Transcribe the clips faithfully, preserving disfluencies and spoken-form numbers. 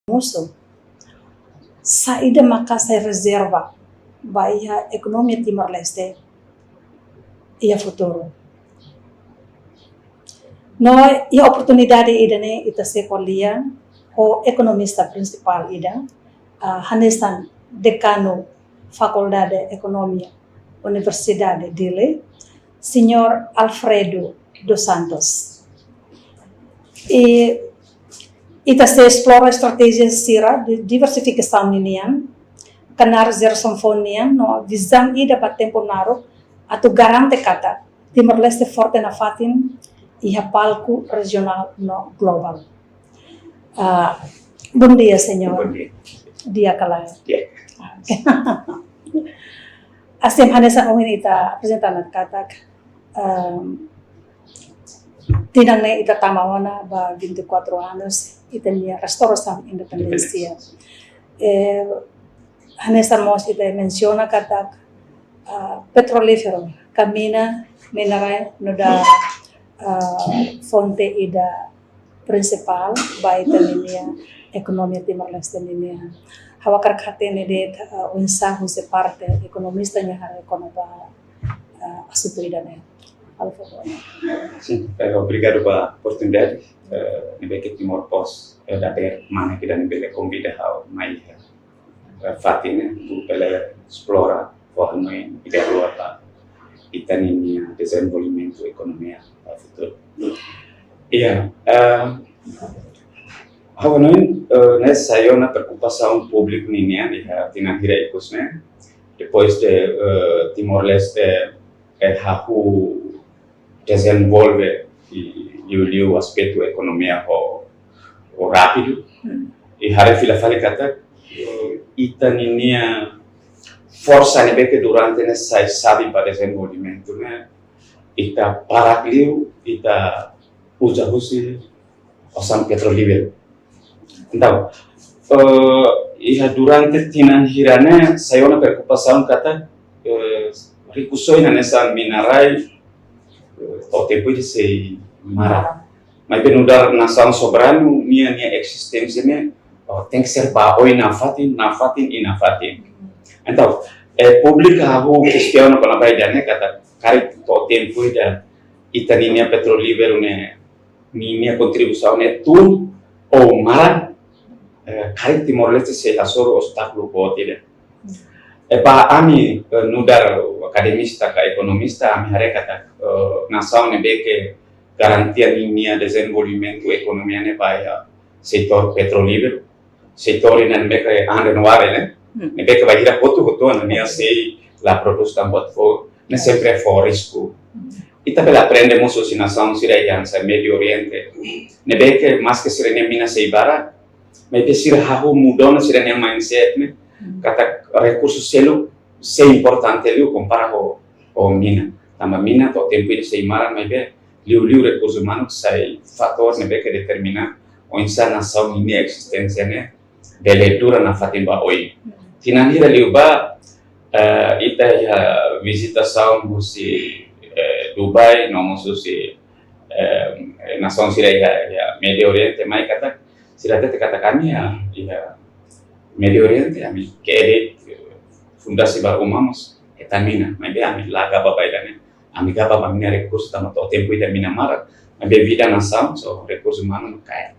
mosu, saida maka sai rezerva ba iha ekonomia Timor-Leste iha futuru. No iha oportunidade ida-ne'e ita sei ko'alia ho ekonomista prinsipál ida, ah, hanesan dekanu Fakuldade Ekonomia Universidade Dili, Señór Alfredo dos Santos. I ita sei esplora estratéjia sira di-, diversifikasaun ninian, knaar jerasaun foun nian no vizaun ida ba tempu naruk atu garante katak Timor-Leste forte nafatin iha palku rejionál no globál. Ah, bom dia, señór. Bom dia. Di'ak ka lae? Di'ak. Ah, oke. Hanesan ohin ita aprezenta ona katak, ehm, tinan ne'e ita tama ona ba vinte e quatro anos ita-nia restaurasaun independénsia. Independénsia. Eh, hanesan mós ita mensiona katak, ah, petrolíferu, ka mina, minerais, nu'udar, ah, fonte ida prinsipál ba ita-nia ekonomia Timor-Leste nian. Ha'u hakarak hatene de'it, ah, oinsá husi parte ekonomista nia haree kona-ba, ah, asuntu ida-ne'e. Halo favór. Sin, eh, obrigadu ba oportunidade, eh, ne'ebé ke Timor Post, eh, dadeer mane ke ida-ne'e bele konvida ha'u mai, eh, fatin ne'e, atu bele esplora fó hanoin ida rua ba ita-nia dezenvolvimentu ekonomia ba futuru. Iya, eh, ha'u hanoin, eh, ne'e sai ona preokupasaun públiku ninian iha tinan hira ikus ne'e. Depois de, eh, Timor-Leste, eh, hahú dezenvolve i, liuliu aspetu ekonomia ho, ho rápidu. Hmm. I haree fila fali katak, eh, ita-nia forsa ne'ebé ke durante ne'e sai xave ba dezenvolvimentu ne'e, ita barak liu, ita uza husi osan petrolíferu. Entaun, eh, iha durante tinan hira ne'e, sai ona preokupasaun katak, eh, rikusoin hanesan minerais, eh, to'o tempu ida sei maran. Maibé nu'udar nasaun soberanu, nia, nia ezisténsia ne'e, oh, tenke ser ba oin nafatin, nafatin i nafatin. Entaun, eh, públiku hahú kestiona kona-ba ida-ne'e katak karik to'o tempu ida ita-nia petrolíferu ne'e, nia, nia kontribuisaun ne'e tun ou maran, eh, karik Timor-Leste sei hasoru obstákulu boot ida. I ba ami, eh, nu'udar akademista ka ekonomista, ami haree katak, eh, nasaun ne'ebé ke garantia nia dezenvolvimentu ekonomia ne'e ba iha setór petrolíferu, setór ne'ebé ke an renovável, ne'e? Hmm. Ne'ebé ke bainhira hotu-hotu ona nia sei la prodús tan boot foun, ne'e sempre fó risku. Hmm. Ita bele aprende mós husi nasaun sira iha hanesan Médio Oriente. Ne'ebé ke maske sira-nia mina sei barak, maibé sira hahú muda ona sira-nia mindset ne'e. Hmm. Katak rekursu seluk sei importante liu kompara ho, ho mina. Tanba mina to'o tempu ida sei maran, maibé liuliu rekursu umanu sai fatór ne'ebé ke determina oinsá nasaun nia ezisténsia ne'e bele dura nafatin ba oin. Tinan hira liubá, eh, ita iha vizitasaun husi, eh, Dubai, no mós husi, eh, nasaun sira iha, iha Médio Oriente, mai katak, sira hatete katak ami iha, iha Médio Oriente, ami ke'e de'it, eh, fundasi ba uma mós hetan mina, maibé ami la gaba ba ida-ne'e. Ami gaba ba mina rekursu tanba to'o tempu ida mina maran, maibé vida nasaun, so rekursu umanu mak kaer.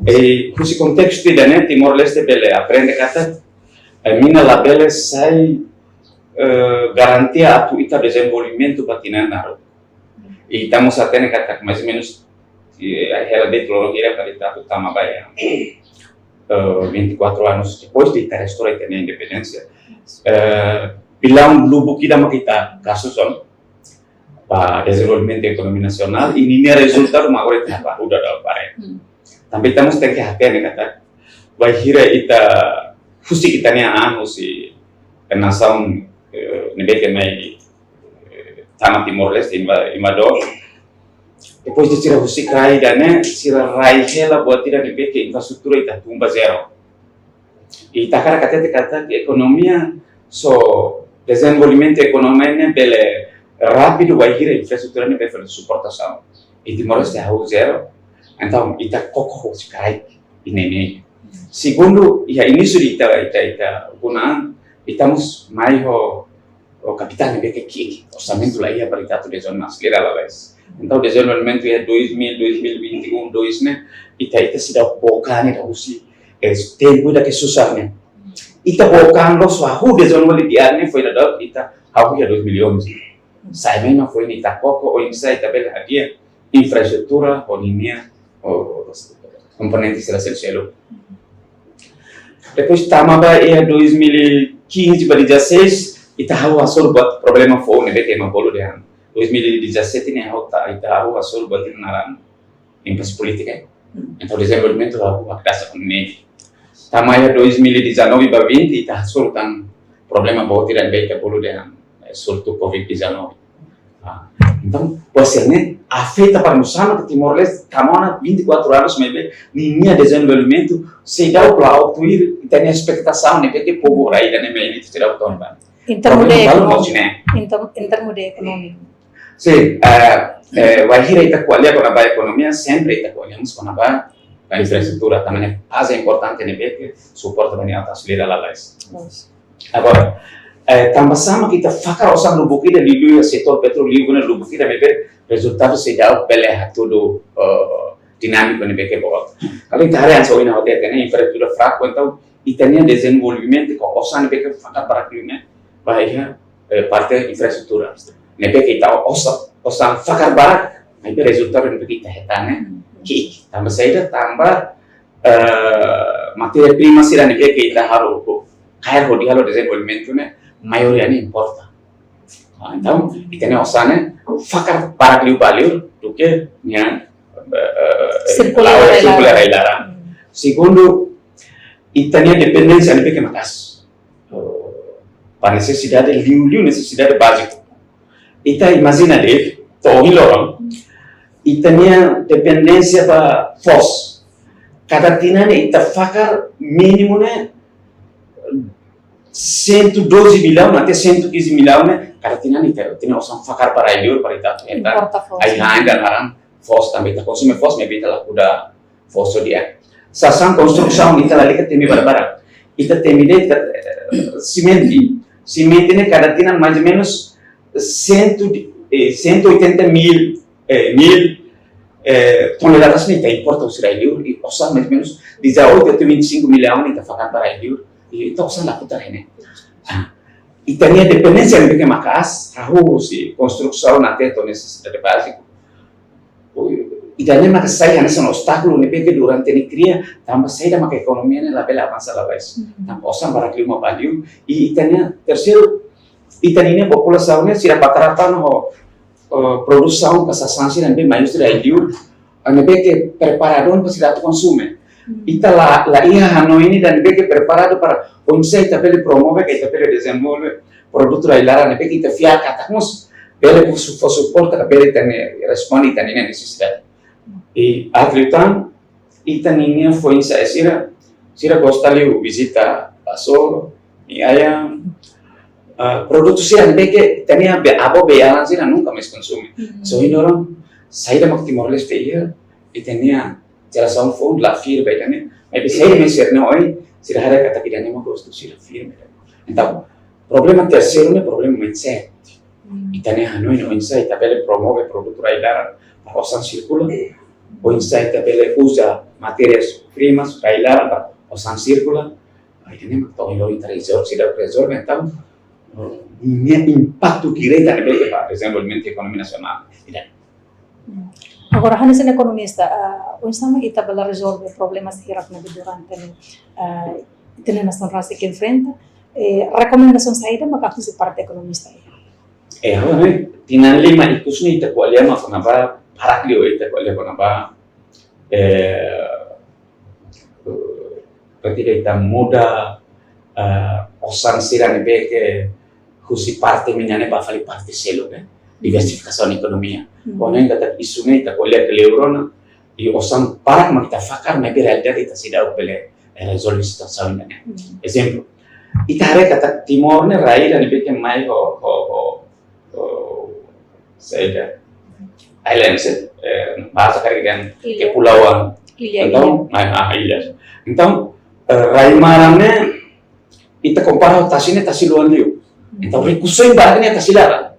I husi kontestu ida-ne'e, Timor-Leste bele aprende katak, eh, mina labele sai, eh, garantia atu ita dezenvolvimentu ba tinan naruk. I ita mós hatene katak mais ou menus, eh, hela de'it loron hira para ita atu tama ba iha, eh, vinte e quatro anos depois de ita restaura ita-nia independénsia. Eh, pilaun lubuk ida mak ita gastu son ba dezenvolvimentu ekonomia nasionál, i ninia rezultadu mak agora ita ba udah dah bare. Hmm. Tanba ita mós tenke hatene katak, bainhira ita husik ita-nia an husi nasaun, eh, ne'ebé ke mai, eh, tama Timor-Leste, inva-, invadór. Depois de sira husik rai ida-ne'e, sira rai hela buat ida ne'ebé ke infraestrutura ita tun ba zero. I ita hakarak hatete katak ekonomia, so dezenvolvimentu ekonomia ne'e bele rápidu bainhira infraestrutura ne'e bele fali suportasaun. I Timor-Leste hahú zero, entaun ita koko husi kraik ida-ne'e. Segundu, iha inísiu de ita, ita, ita ukun an, ita mós mai ho, ho kapitál ne'ebé ke ki'ik, orsamentu la iha para ita atu dezenvolve aselera lalais. Entaun, dezenvolvimentu iha dois mil, dois mil e vinte e um, dois ne'e, ita, ita seidauk book an ida husi, eh, tempu ida ke susar ne'e. Ita book an loos hahú dezenvolve di'ak ne'e foin daudaun ita hahú iha dois mil e onze. Sai mai mak foin ita koko oinsá ita bele hadi'a infraestrutura ho ninia, ho, ho komponente sira seluk-seluk. Depois tama ba iha dois mil e quinze ba dezasseis, ita hahú hasoru buat problema foun ne'ebé ke ema bolu dehan. Dois mil e dezassete ne'e ha'u ta, ita hahú hasoru buat ida naran impás polítika. Entaun, dezenvolvimentu hahú hakdasa ho ne'e. Tama iha dois mil e dezanove ba vinte, ita hasoru tan problema boot ida ne'ebé ita bolu dehan, eh, surtu covid dezanove. Ah, entaun, buat sira-ne'e afeta para nusá mak Timor-Leste, tama ona vinte e quatro anos maibé, ninia dezenvolvimentu seidauk la'o tuir ita-nia espetasaun ne'ebé ke povu rai ida-ne'e mak ita seidauk tun ba. Em termo de Problema balu ekonomia. Mós ne'e. Em term-, em termo de ekonomia. Sin, eh, eh, wainhira ita ko'alia kona-ba ekonomia, sempre ita ko'alia mós kona-ba infraestrutura, tanba ne'e baze importante ne'ebé ke suporta ba nia atu aselera lalais. Loos. Agora, eh, tanba sá mak ita fakar osan lubuk ida liuliu iha setór petróleu ne'e lubuk ida maibé rezultadu seidauk bele hatudu, eh, dinámika ne'ebé ke boot. Kalau ita haree hanesan ohin ha'u hatete ne'e infraestrutura fraku, entaun ita-nia dezenvolvimentu ho osan ne'ebé ke fakar barak liu ne'e ba iha, eh, parte infraestrutura. Ne'ebé ke ita osan, osan fakar barak, maibé rezultadu ne'ebé ke ita hetan ne'e ki'ik. Tanba saida? Tanba, eh, matéria prima sira ne'ebé ke ita haru, kaer hodi halo dezenvolvimentu ne'e, maioria ne'e importa. Ah, entaun, ita-nia osan ne'e fakar barak liu ba li'ur duké nia, eh, eh, Sirkula la'o, iha sirkula iha laran. Laran. Hmm. Segundu, ita-nia dependénsia ne'ebé ke maka'as. Oh, ba nesesidade liuliu, nesesidade báziku. Ita imajina de'it, to'o ohin loron, ita-nia dependénsia ba foos. Kada tinan ne'e ita fakar mínimu ne'e cento e doze bilhão, até cento e quinze bilhão ne'e, kada tinan ne'e ita, ita-nia osan fakar ba rai-liur, para ita, ita, Importa foos. Ai, ainda naran foos tanba ita konsume foos, maibé ita la kuda foos di'ak. Sasán konstrusaun ita lalika temi barak-barak. Ita temi de'it, eh, simente. Simente ne'e kada tinan mais ou menos cento de, eh, cento e oitenta mil, eh, mil, eh, toneladas ne'e ita importa husi rai-liur, i osan mais ou menos dezoito até vinte e cinco milhões ne'e ita fakar ba rai-liur, i ita osan la kuda ne'e. Ah, ita-nia dependénsia ne'ebé ke maka'as, hahú husi konstrusaun até to'o nesesidade báziku. Ida-ne'e maka sai hanesan obstákulu ne'ebé ke durante ne'e kria, tanba saida maka ekonomia ne'e labele avansa lalais. Mhm. Tanba osan barak liu mak ba li'ur, i ita-nia terseiru, ita-nia populasaun ne'e sira batrapa no, eh, produsaun ka sasán sira ne'ebé mai husi rai-liur, ne'ebé ke preparadu ona para sira atu konsume. Hmm. Ita la, la iha hanoin ida ne'ebé ke preparadu para oinsá ita bele promove, ka ita bele dezenvolve produtu rai-laran ne'ebé ke ita fiar katak mós bele fó su-, fó suporta ka bele tene responde ita-nia nesesidade. I aat liután, ita-nia foin-sa'e sira, sira gosta liu vizita Basoro, Miayam, ah, produtu sira ne'ebé ke ita-nia be-, avó beiala sira nunka mais konsume. Hmm. So, ohin loron, saida mak Timor-Leste iha, ita-nia jerasaun foun la fiar ba ida-ne'e, maibé saida mak sira-nia oin, sira haree katak ida-ne'e mak gostu sira, fiar ba ida-ne'e. Entaun, problema terseiru ne'e problema mindset. Hmm. Ita-nia hanoin oinsá ita bele promove produtu rai-laran para osan sirkula, oinsá ita bele uza matérias primas rai-laran para osan sirkula, ida-ne'e mak to'o ohin loron ita rezolve, seidauk rezolve, entaun, eh, nia impaktu direta ne'ebé ke ba dezenvolvimentu ekonomia nasionál. Ida. Hmm. Agora, hanesan ekonomista, ah, oinsá mak ita bele rezolve problema sira ne'ebé durante ne'e, ah, ita-nia nasaun rasik enfrenta, eh, rekomendasaun saida mak husi parte ekonomista iha? Eh, agora, ne'e, tinan lima ikus ne'e ita ko'alia mak kona-ba, barak liu ita ko'alia kona-ba, eh, berarti ita muda, eh, osan sira ne'ebé ke husi parte imi-nia ne'e ba fali parte seluk, eh, Hmm. diversifikasaun ekonomia. Hmm. Kono yang kata isu ne'e ita ko'alia ke liur ona, i osan barak mak ita fakar, maibé realidade ita seidauk bele, eh, rezolve situasaun ne'e. Hmm. Ezemplu, ita haree katak Timor ne'e rai ida ne'ebé ke mai ho, ho, ho, ho, saida, islands, eh, bahasa karik dehan Ilha. Kepulauan. Ilha, Entaun, ilha. Ah, ah, ilha. Entaun, eh, rai-maran ne'e, ita kompara ho tasi ne'e, tasi luan liu. Entaun rikusoin barak iha tasi laran.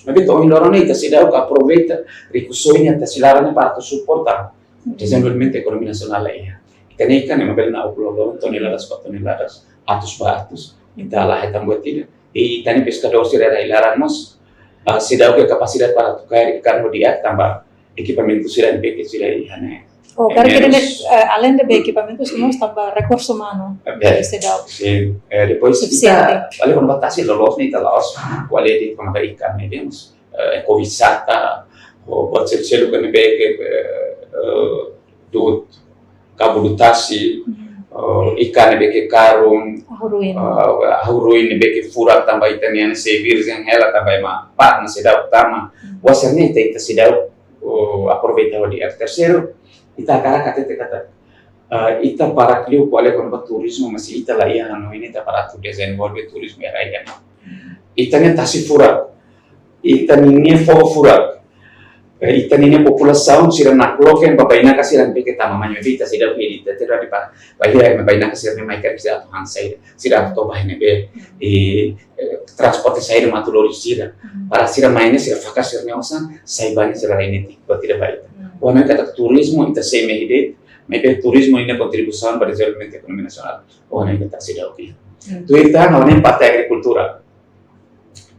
Maibé to'o ohin loron ne'e ita seidauk aproveita rikusoin iha tasi laran ne'e para atu suporta dezenvolvimentu ekonomia nasionál iha. Ita-nia ikan ne'e ema bele na'ok loron-loron, toneladas ba toneladas, atus ba atus. Ita la hetan buat ida. I ita-nia peskadór sira rai-laran mós, ah, seidauk iha kapasidade para atu kaer ikan hodi aat tanba ekipamentu sira ne'ebé ke sira iha ne'e. Oh, eh, karik ida-ne'e, menus, eh, além de ekipamentu, sira mós tanba rekursu umanu. Eh, seidauk. Sin, eh, depois sufisiente. Ita, além kona-ba tasi, loloos ne'e ita la'ós ko'alia de'it kona-ba ikan ne'e, temos, eh, ekowisata, ou buat seluk-seluk ne'ebé ke, eh, eh, du'ut, kabut du'ut tasi, eh, ikan ne'ebé ke karun, ahu-ruin, eh, ahu-ruin ne'ebé ke furak tanba ita-nia sei virjen hela tanba ema pa'an seidauk tama. Buat sira-ne'e ita, ita seidauk, oh, aproveita hodi aat. Terseiru, ita hakarak hatete katak, eh, ita barak liu ko'alia kona-ba turizmu, mas ita la iha hanoin ita para atu dezenvolve turizmu iha rai-laran. Ita-nia tasi furak, ita-nia foho furak, eh, ita-nia populasaun sira nakloke ba bainaka sira ne'ebé ke tama mai, maibé ita seidauk hili, ita tidak di para, bainaka sira ne'e mai karik sira atu han saida, sira atu toba iha ne'ebé, eh, eh, transporte saida mak atu lori sira. Para sira mai ne'e sira fakar sira-nia osan, sai ba ne'e sira rai netik, buat ida ba ita. Ha'u hanoin katak turizmu ita sei mehi de'it, maibé turizmu nia kontribuisaun ba dezenvolvimentu ekonomia nasionál, ha'u hanoin katak seidauk iha. Tuir ita, ha'u hanoin parte agrikultura.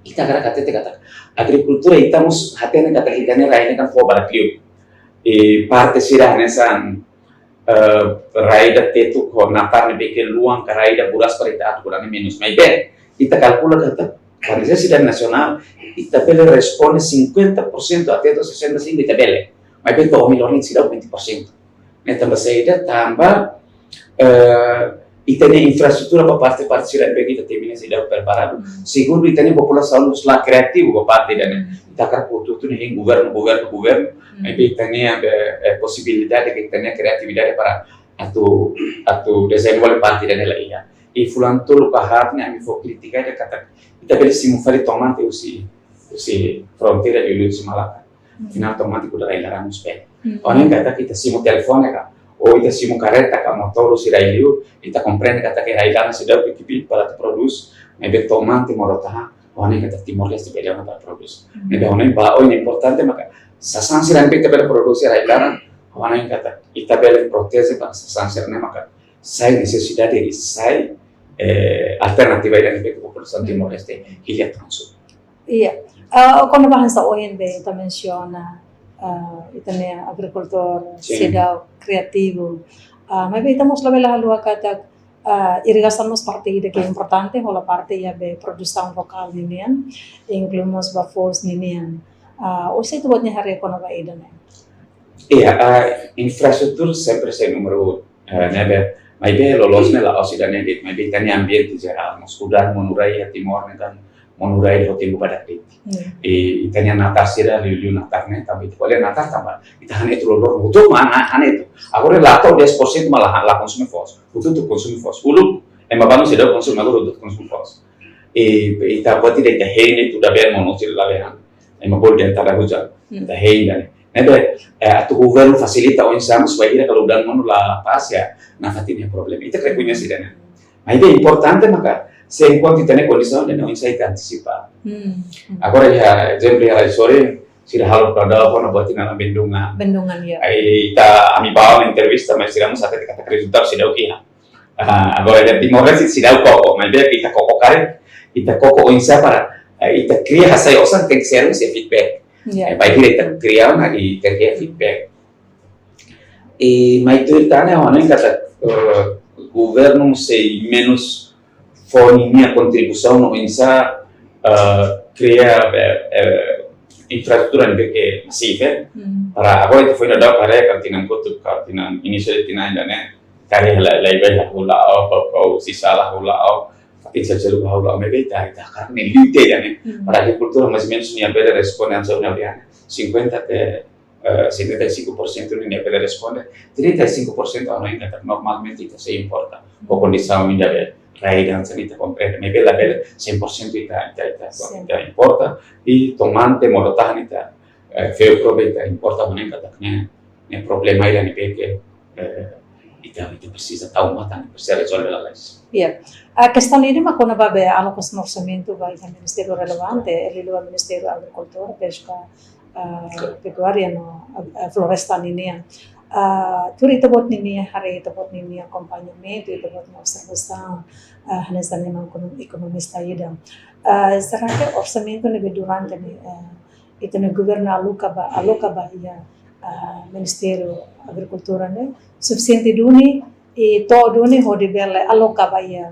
Ita hakarak hatete katak agrikultura, ita mós hatene katak ita-nia rai ne'e kan foho barak liu. I parte sira hanesan, eh, rai ida tetuk ho natar ne'ebé ke luan ka rai ida buras para ita atu kuda ne'e menus. Maibé ita kalkula katak para nesesidade nasionál, ita bele responde cinquenta por cento até sessenta e cinco ita bele. Maibé to'o ohin loron ne'e seidauk vinte por cento. Ne'e tanba saida? Tanba, eh, ita-nia infraestrutura ba parte-parte sira ne'ebé ke ita temi ne'e seidauk preparadu. Segundu, ita-nia populasaun mós la kreativu ba parte ida-ne'e. Ita hakarak hotu-hotu ne'e hein governu, governu, governu. Maibé ita-nia, eh, eh, posibilidade ka ita-nia kreatividade para atu, atu dezenvolve parte ida-ne'e la iha. I fulan tolu ka haat ne'e ami fó krítika ida katak ita bele simu fali tomate husi, husi fronteira liuliu husi Malaka. Afinál tomate kuda rai-laran mós bele. Ha'u hanoin katak ita simu telefone ka, ou ita simu kareta ka, motór husi rai-li'ur, ita komprende katak rai-laran seidauk kbiit para atu prodús, maibé tomate, moro-tahan, ha'u hanoin katak Timor-Leste bele ona para prodús. Maibé ha'u hanoin ba oin importante maka sasán sira ne'ebé ita bele prodús iha rai-laran, ha'u hanoin katak ita bele proteje para sasán sira-ne'e maka sai nesesidade i sai, eh, alternativa ida ne'ebé ke populasaun Timor-Leste hili atu konsumu. Iya. Eh, kona-ba hanesan ohin be ita mensiona, eh, ita-nia agrikultór seidauk kreativu. Eh, maibé ita mós labele haluha katak, eh, irrigasaun mós parte ida ke importante, hola parte iha be produsaun lokál ninian, inklui mós ba foos ninian. Eh, oinsá ita-boot nia haree kona-ba ida-ne'e? Iya, eh, infraestrutura sempre sai númeru, eh, ne'ebé, maibé loloos ne'e la'ós ida-ne'e de'it, maibé ita-nia ambiente jerál, mós udan monu rai iha Timor ne'e kan monu rai iha tempu badak de'it. I ita-nia natar sira liuliu natar ne'e, tanba ita ko'alia natar tanba ita han etu loron-loron, hotu-hotu mak han, han etu. Agora la to'o dez por cento mak la, la konsume foos, hotu-hotu konsume foos. Uluk ema balu seidauk konsume, agora hotu-hotu konsume foos. I ita buat ida ita hein etu, ida be monu sira la be han. Ema bolu dehan tada hujan. Ita hein ida-ne'e. Ne'ebé, eh, atu governu fasilita oinsá mós bainhira kalau udan monu la pas iha nafatin iha problema. Ita rekoñese ida-ne'e. Maibé importante maka, se enkuantu ita-nia kondisaun ida-ne'e oinsá ita antisipa. Agora iha ezemplu iha rai-sorin, sira halo prada kona-ba tinan bendungan. Bendungan, ya. Ai ita ami ba ona entrevista, mas sira mós hatete katak rezultadu seidauk iha. Ah, agora iha Timor-Leste seidauk koko, maibé ita koko karik, ita koko oinsá para, eh, ita kria hasai osan tenke ser mós iha feedback. Ya. Eh, bainhira ita kria ona ita kria feedback. I mai tuir ida-ne'e, ha'u hanoin katak, eh, governu sei menus fó ninia kontribuisaun no oinsá, eh, kria, eh, eh, infraestrutura ne'ebé ke masivu, eh. Para agora ita foin daudaun haree katak tinan kotuk, katak tinan inísiu de tinan ida-ne'e, karik la, laiha hahú la'o, koko sisa la hahú la'o, fatin seluk-seluk hahú la'o, maibé ita, ita hakarak ne'e liu tiha ida-ne'e. Para agrikultura mais ou menus nia bele responde, hanesan ohin ha'u dehan, cinquenta até, eh, setenta e cinco por cento ne'e nia bele responde, trinta e cinco por cento ha'u hanoin katak normalmente ita sei importa. Ho kondisaun ida be rai ida hanesan ita komprende, maibé labele cem por cento ita, ita, ita, ita importa, i tomate, moro-tahan ita, eh, fe'uk-robe ita importa, ha'u hanoin katak ne'e, ne'e problema ida ne'ebé ke, eh, ita, ita presiza tau matan, presiza rezolve lalais. Iya. Ah, kestaun ida mak kona-ba be alokasaun orsamentu ba iha ministériu relevante, liuliu ba Ministériu Agrikultura, Peska, ah, Pekuária no, ah, Floresta ninian. Ah, tuir ita-boot ninia haree, ita-boot ninia akompañamentu, ita-boot nia observasaun, ah, hanesan ema ekonom-, ekonomista ida. Ah, será ke orsamentu ne'ebé durante ne'e, ah, ita-nia governu aloka ba, aloka ba iha, ah, Ministériu Agrikultura ne'e sufisiente duni, i to'o duni hodi bele aloka ba iha,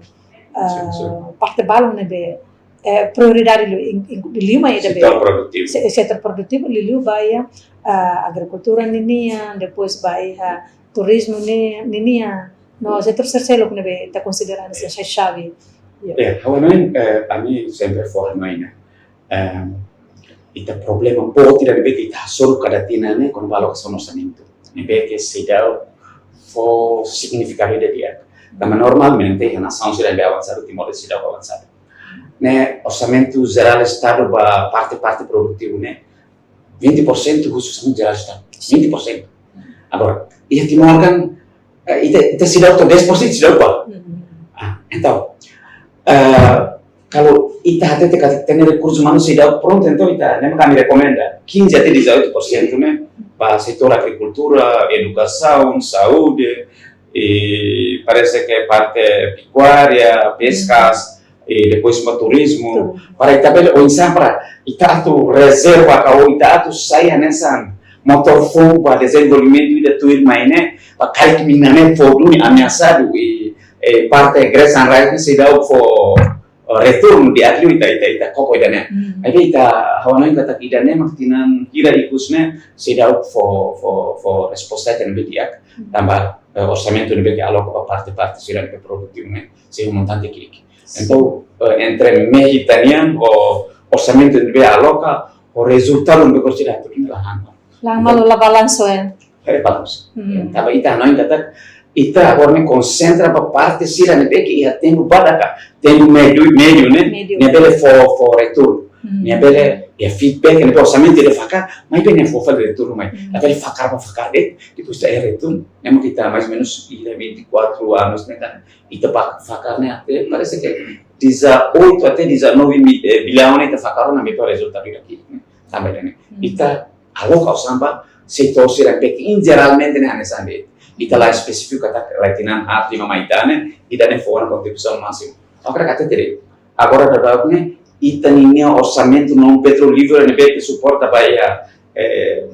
ah, Sin, sin. parte balun ne'ebé, eh, prioridade liu, in-, in-, liu mai ida be Setór produtivu. se-, setór produtivu, liuliu ba iha, ah, agrikultura ninian, depois ba iha turizmu ni-, ninian, no setór sira seluk ne'ebé ita konsidera hanesan xave. Yo. Ya, ha'u hanoin, eh, ami sempre fó hanoin ne'e. Em, ita problema boot ida ne'ebé ke ita hasoru kada tinan ne'e kona-ba alokasaun orsamentu. Ne'ebé ke seidauk fó signifikadu ida di'ak. Tanba normál, mente iha nasaun sira ne'ebé avansadu, Timor seidauk avansadu. Ne'e orsamentu jerál Estadu ba parte-parte produtivu ne'e vinte por cento husi orsamentu jerál Estadu. Vinte por cento. Agora, iha Timor kan, eh, ita, ita seidauk to'o dez por cento seidauk ba. Mhm. Ah, entaun, eh, kalau ita hatete katak ita-nia rekursu umanu seidauk prontu, entaun ita, ne'e mak ami rekomenda, quinze até dezoito por cento ne'e, ba setór agrikultura, edukasaun, saúde, i parese ke parte pekuária, peskas, i depois ba turizmu, Turizmu. para ita bele oinsá para ita atu rezerva ka ou ita atu sai hanesan motór foun ba dezenvolvimentu ida tuirmai ne'e, para karik mina ne'e fó duni ameasadu i, eh, parte Great Sunrise ne'e seidauk fó, eh, retornu di'ak liu ita, ita, ita koko ida ne'e. Hmm. Maibé ita ha'u hanoin katak ida ne'e mak tinan hira ikus ne'e seidauk fó, fó, fó resposta ida ne'ebé di'ak. Hmm. Tanba, eh, orsamentu ne'ebé ke aloka ba parte-parte sira ne'ebé produtivu ne'e sei montante ki'ik. Entaun, eh, entre mehi ita-nian ho orsamentu ne'ebé aloka, ho rezultadu ne'ebé konsidera atu la han. La han malu, la balansu, eh. La balansu. Hmm. Tanba ita hanoin katak, ita agora ne'e konsentra ba parte sira ne'ebé ke iha tempu badak ka, tempu médiu, médiu ne'e, Médiu. nia bele fó, fó retornu. Hmm. Nia bele, iha feedback, nia bele orsamentu ida fakar, maibé nia fó fali retornu mai. Hmm. Nia bele fakar ba fakar de'it, depois ita iha retornu. Ne'e mak ita mais ou menus iha vinte e quatro anos ne'e kan, ita ba fakar ne'e até, parese ke dezoito até dezanove mi-, eh, bilhão ne'e ita fakar ona, maibé rezultadu ida ki'ik ne'e. Tanba ida ne'e. Hmm. Ita aloka osan ba setór sira ne'ebé ke, in jeralmente ne'e hanesan de'it. Ita la espesífiku katak la tinan haat lima mai ita ne'e, ida ne'e fó ona kontribuisaun másimu. Agora katak tede. Agora daudaun ne'e, ita-nia orsamentu non petrolíferu ne'ebé ke suporta ba iha, eh,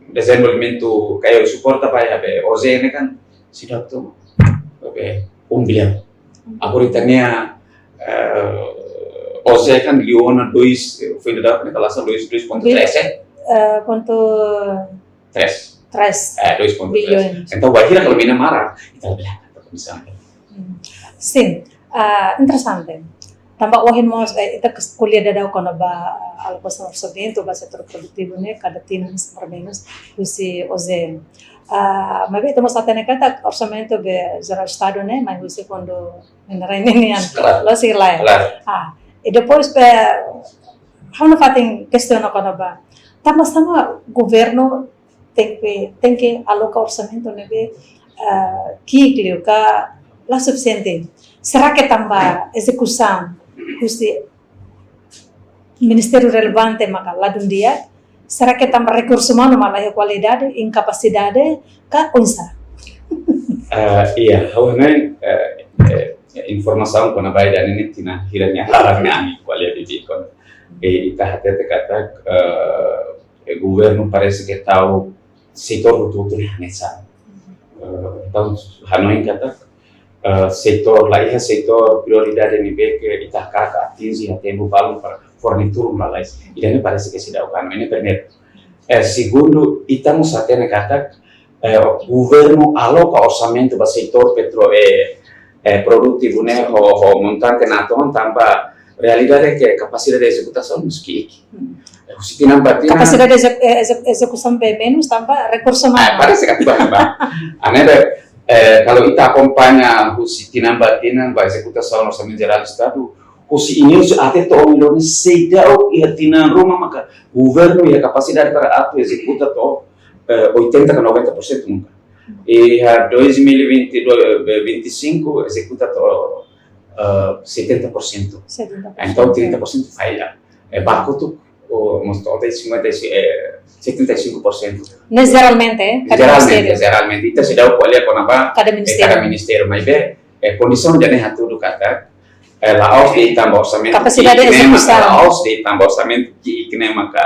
dezenvolvimentu, ka suporta ba iha be OJE ne'e kan, seidauk to'o be um bilhão. Agora ita-nia, eh, OJE kan liu ona dois, eh, foi dado na relação dois, dois ponto três, eh? Eh, ponto Três. Três Eh, dois ponto três. bilhões. Entaun, wainhira kalau mina maran, ita bele, ita bisa. Hmm. Sin, ah, interesante. Tanba ohin mós, eh, ita kes-, ko'alia daudaun kona-ba, ah, alokasaun orsamentu ba setór produtivu ne'e, kada tinan mais ou menus, husi OJE. Ah, maibé ita mós hatene katak orsamentu be jerál Estadu ne'e, mai husi fundu minerais ninian. Klaru. La'ós sira lae. Klaru. Ah, i depois be, ha'u nafatin kestiona kona-ba. Tanba sá mak governu tenke, tenke aloka orsamentu ne'ebé, ah, ki'ik liu ka la sufisiente. Será ke tanba ezekusaun husi ministériu relevante maka ladún di'ak? Será ke tanba rekursu umanu mak la iha kualidade, inkapasidade, ka oinsá? Eh, iya, ha'u hanoin, eh, eh, informasaun kona-ba ida ne'e tinan hira nia laran ne'e ami ko'alia bibi-bibi ona. Eh, ita hatete katak, eh, eh, governu parese ke tau setór hotu-hotu ne'e hanesan. Eh, entaun, hanoin katak, eh, setór, la iha setór prioridade ne'ebé ke ita hakarak atinje iha tempu balun para fornetur lalais. Ida ne'e parese ke seidauk, ne'e primeiru. Eh, segundu, ita mós hatene katak, eh, governu aloka orsamentu ba setór petro-, eh, eh, produtivu ne'e ho, ho montante natoon tanba realidade ke kapasidade de ezekutasaun mós ki'ik. Hmm. Eh, husi tinan ba tinan. Kapasidade de exe-, eh, exe-, ezekusaun be menus tanba rekursu Ah, umanu. parese katak ba, ba. Hanesan, eh, kalau ita akompaña husi tinan ba tinan ba ezekutasaun orsamentu jerál Estadu, husi inísiu até to'o ohin loron seidauk iha tinan ruma maka governu iha kapasidade para atu ezekuta to'o, eh, oitenta ka noventa por cento nunka. Iha dois mil e vinte, do-, vinte e cinco ezekuta to'o, eh, setenta por cento. Setenta por cento. Entaun trinta por cento falla. Eh, baku tu, o, mós to'o cinquenta e cinco, eh, setenta e cinco por cento. Ne'e jeralmente, eh, kada ministériu. Jeralmente, jeralmente. Ita seidauk ko'alia kona-ba, eh, kada ministériu. Kada ministériu, maibé, eh, kondisaun ida-ne'e hatudu katak, eh, la'ós de'it tanba orsamentu, kapasidade ki'ik ne'e maka ezekusaun. La'ós de'it tanba orsamentu ki'ik ne'e maka,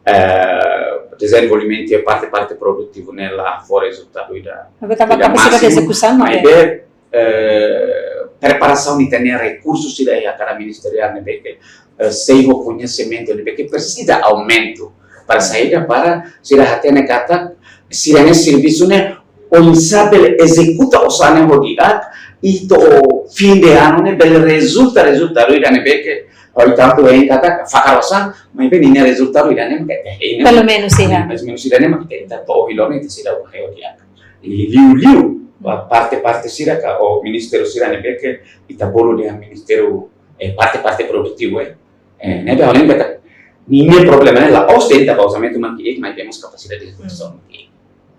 eh, dezenvolvimentu iha parte-parte produtivu ne'e la fó rezultadu ida, maibé tanba ida kapasidade másimu, ezekusaun, maibé, maibé, eh, preparasaun ita-nia rekursu sira iha kada ministériu ne'ebé ke, eh, sei ho koñesimentu ne'ebé ke presiza aumentu. Para saida? Para sira hatene katak sira-nia servisu ne'e oinsá bele ezekuta osan ne'e ho di'ak, i to'o fin de ano ne'e bele rezulta rezultadu ida ne'ebé ke, oh, tantu hein katak fakar osan, maibé ninia rezultadu ida-ne'e maka ita hein. Pelumenus iha. Pelumenus ida-ne'e maka ita, ita to'o hilo ne'e ita seidauk haree ho di'ak. I liuliu, ba parte-parte sira ka, ou ministériu sira ne'ebé ke ita bolu dehan ministériu, eh, parte-parte produtivu, eh. Eh, ne'ebé ha'u hanoin katak ninia problema ne'e la'ós de'it tanba orsamentu mak ki'ik, maibé mós kapasidade de ezekusaun mak ki'ik.